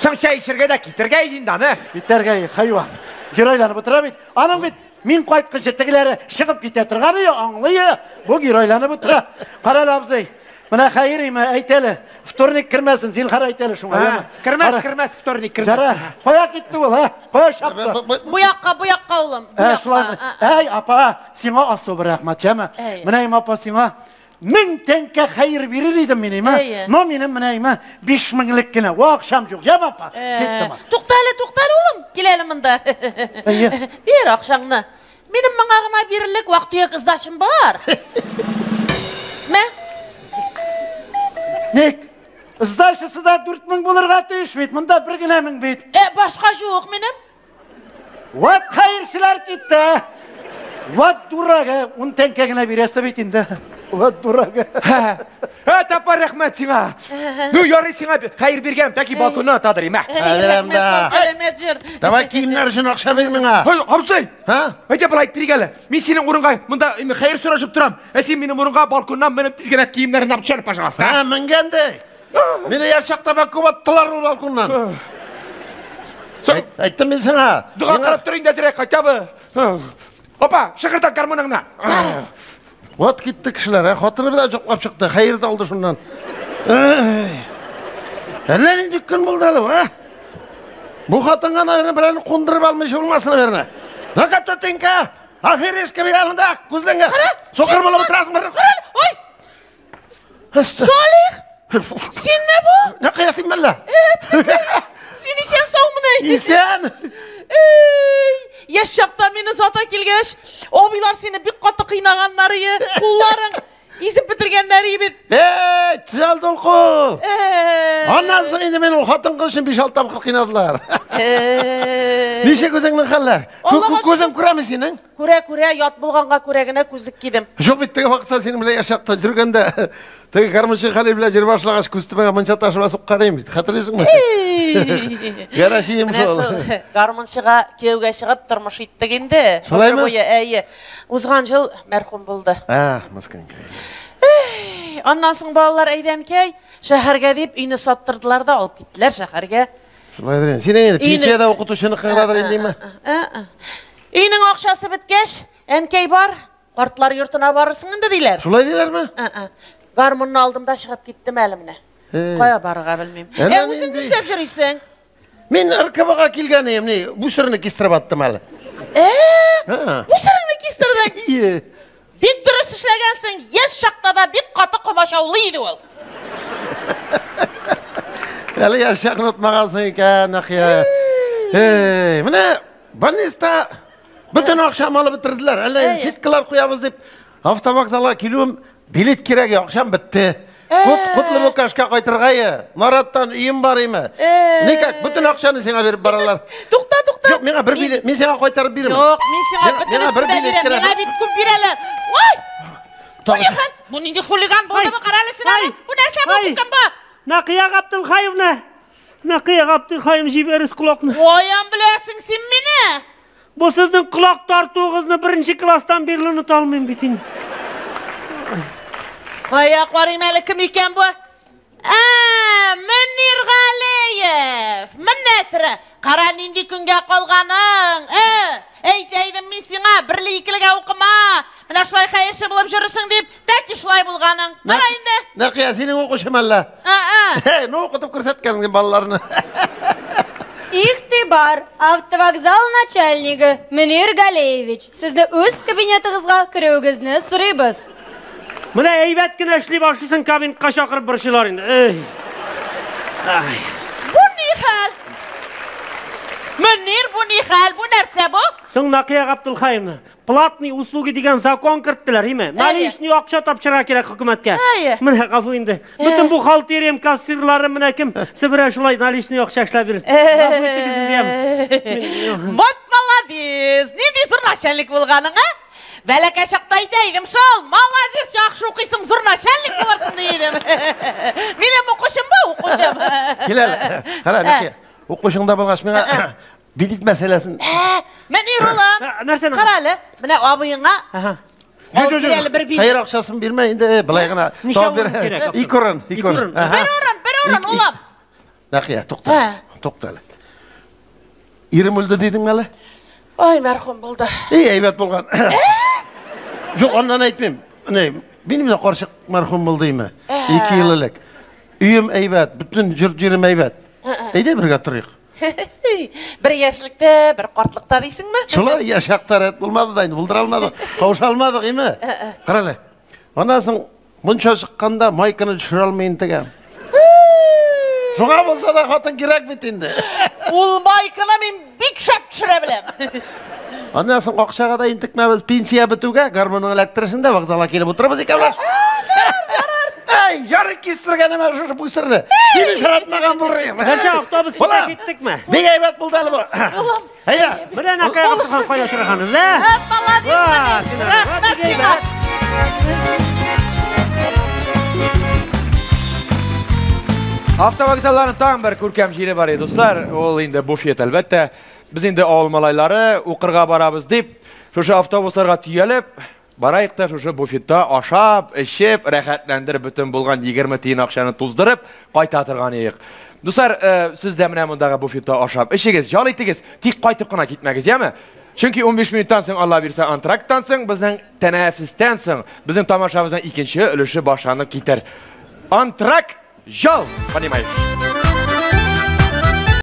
Соң чәй эчергә дә китергә иде инде аны. Китәргә, хайван. Геройланып утыра бит. Аның бит мин кайтканчы тегеләре чыгып китә торганы, аңлый, бу геройланып утыра. Кара әле, абзый. Менә хәер име, әйт әле. Вторник кермәсен, зинһар әйт әле шуңа. Яме? Кермәс, Кара. кермәс, вторник кермәс. Жара, кая китте ул, а? Кая чапты? Бу якка, бу якка, улым. Бу Ә, якка. шулай. Әй, апа, сиңа особо рәхмәт, яме? Әй. Менә им апа сиңа 1000 тәңкә хәер бирер идем мин, име? Әйе. Но минем менә име 5000 меңлек кенә. Ва, акчам юк, яме, апа? Киттем. Тукта әле, тукта әле, улым. Кил әле монда. Әйе. Бир акчаңны. Минем моңа гына бирерлек вак-төяк ыздашым бар. Мә. Ник? Сдачасы да 4000 булырга тиеш бит. Монда бер генә мең бит. Башка юк минем. Вот хәерчеләр китте. Вот дурак, 10 тәңкә генә бирәсе бит инде. Вот дурак. Ә, тапа рәхмәт сиңа. Ну, ярый сиңа хәер биргән, тәки балконнан атадыр, имә. Бирәм дә. Сәламәт җыр. Давай киемнәр өчен акча бир миңа. Ой, абзый. Һа? Әйдә болай иттерик әле. Мин синең урынга монда хәер сорашып торам. Ә син минем урынга балконнан менеп тиз генә киемнәреңне алып төшер, пожалуйста. Һа, менгән ди. Мине яшь чакта бик күп аттылар ул балконнан. Әйттем мин сиңа. Дога кылып тор инде әзрәк хотя бы. Опа, шыгырдат гармуныңны. Вот китте кешеләр, ә хатыны белән җоклап чыкты. Хәер дә алды шуннан. Әллә нинди көн булды әле, а? Бу хатынга, наверное, берәрне кундырып алмыйча булмасын, наверное. Ну-ка, тетенька, аферистка бир монда, күзлеңгә. Сукыр булып утырасың бер. Ой! Салих! Синме бу? Нәкыя син мәллә? Син исән саумыни? Исән! Эй, яшь чакта мине озата килгәч, абыйлар сине бик каты кыйнаганнар ие, кулларың изеп бетергәннәр ие бит. Эй, төзәлде ул кул. Аннан соң инде мин ул хатын-кыз өчен 5-6 тапкыр кыйнадылар. Ничек үзеңнең хәлләр? Күзең күрәме синең? Күрә, күрә, ят булганга күрә генә күзлек кидем. Юк бит, теге вакытта синең белән яшь чакта йөргәндә, теге гармунчы Хәлил белән җыр башлагач, күз төбеңә мунча ташы белән суккан идем бит. Хәтерлисеңме? Гарәчием шул. Менә шул гармунчыга кияүгә чыгып тормыш иттек инде. Шулаймы? Буе, әйе. Узган ел мәрхүм булды. Ах, мескенкәй. Эй, аннан соң балалар әйдәнкәй, шәһәргә дип өйне саттырдылар да алып киттеләр шәһәргә. Шулайдыр инде. Синең инде пенсиядә укытучыныкы гынадыр инде, димме? Өйнең акчасы беткәч, әнкәй бар, картлар йортына барырсың инде диләр. Шулай диләрме? Гармунны алдым да чыгып киттем әле менә. Кая барырга белмим. Ә үзең нишләп йөрисең? Мин РКБга килгән идем, ни, бүсерне кистереп аттым әле. Бүсереңне кистердең? Ие. Бик дөрес эшләгәнсең, яшь чакта да бик каты комачаулый иде ул. Әле яшь чакны онытмагансың икән, Нәкыя. Эй, менә больниста бөтен акчамны алып бетерделәр. Әллә инде сеткалар куябыз дип автовокзалга килүем, билет кирәк, акчам бетте. Котлы Букашка кайтырга е. Нараттан өем бар име? Никак, бөтен акчаны сиңа биреп баралар. Тукта, тукта. Юк, миңа бер билет, мин сиңа кайтарып бирәм. Юк, мин сиңа бөтенесен дә бирәм. Миңа бит күп бирәләр. Ой! Бу ни хәл? Бу нинди хулиган булдымы? Кара әле син аны. Бу нәрсә бу? Бу кем бу? Нәкыя Габделхаевна! Нәкыя Габделхаевна, җибәрегез колакны. Каян беләсең син мине? Бу сезнең колак тартуыгызны беренче класстан бирле оныта алмыйм бит инде. Кая карыйм әле, кем икән бу? Ә, Мөнир Галиев! Менә тере! Кара нинди көнгә калганың! Ә, әйтә идем мин сиңа, берле-икелегә укыма! Менә шулай хәерче булып йөрерсең дип, тәки шулай булганың. Кара инде! Нәкыя, синең укучым әллә? Ә-ә! Ну, укытып күрсәткән балаларны. Игътибар, автовокзал начальнигы Мөнир Галеевич, сезне үз кабинетыгызга керүегезне сорыйбыз. Менә әйбәт кенә эшли башлыйсың, кабинетка чакырып борчыйлар инде. Эй. Ай. Бу ни хәл? Мөнир, бу ни хәл? Бу нәрсә бу? Соң Нәкыя Габделхаевна, платный услуги дигән закон керттеләр, име? Наличный акча тапшырырга кирәк хөкүмәткә. Менә гафу инде. Бөтен бухгалтериям, кассирлары менә кем себерә шулай наличный акча эшләп бирер. Гафу итегез инде, ям. Вот молодец! Нинди зур начальник булганың, а? Бәләкәй чакта әйтә идем шул, молодец, яхшы укыйсың, зур начальник булырсың ди идем. Минем укучым бу, укучым. Кил әле. Кара, Нәкыя, укучың да булгач, миңа билет мәсьәләсен. Мөнир улым. Нәрсәне? Кара әле, менә абыеңа алып бир әле бер билет. Хәер акчасын бирмә инде, былай гына. Ничә урын кирәк? Ике урын, ике урын. Бер урын, бер урын, улым. Нәкыя, тукта. Тукта әле. Ирем үлде дидеңме әле? Ой, мәрхүм булды. Эй, әйбәт булган. Юк, аннан әйтмим. Ни, минем дә карчык мәрхүм булды име? 2 ел элек. Өем әйбәт, бөтен җорт җирем әйбәт. Әйдә бергә торыйк. Бер яшьлектә, бер картлыкта дисеңме? Шулай, яшь чакта рәт булмады да инде, булдыра алмадык, кавыша алмадык, име? Кара әле. Аннан соң мунча чыкканда майканы төшерә алмый интегәм. Шуңа булса да хатын кирәк бит инде. Ул майканы мин бик шәп төшерә беләм. Аннан соң акчага да интекмәбез. Пенсия бетүгә гармунның эләктерешен дә вокзалга килеп утырабыз икәүләш. Ярар, ярар. Әй, ярый кистергәнем әле шушы бүсерне. Сине очратмаган булыр идем. Нәрсә, автобус китә киттекме? Бик әйбәт булды әле бу. Улым. Әйдә. Менә Нәкыя Габделхан кая очраганын, ә? Молодец, Мөнир. Рәхмәт сиңа. Автовокзалларның тагын бер күркәм җире бар иде, дуслар. Ул инде буфет, әлбәттә. Без инде авыл малайлары укырга барабыз дип, шушы автобусларга төялеп, Бараек та шушы буфетта ашап, эчеп, рәхәтләндереп бөтен булган 20 тиен акчаны туздырып кайта торган идек. Дуслар, э, сез дә менә мондагы буфетта ашап эчегез, ял итегез, тик кайтып кына китмәгез, яме? Чөнки 15 минуттан соң, Алла бирсә, антракттан соң, безнең тәнәфестән соң, безнең тамашабызның икенче өлеше башланып китәр. Антракт, ял, понимаешь?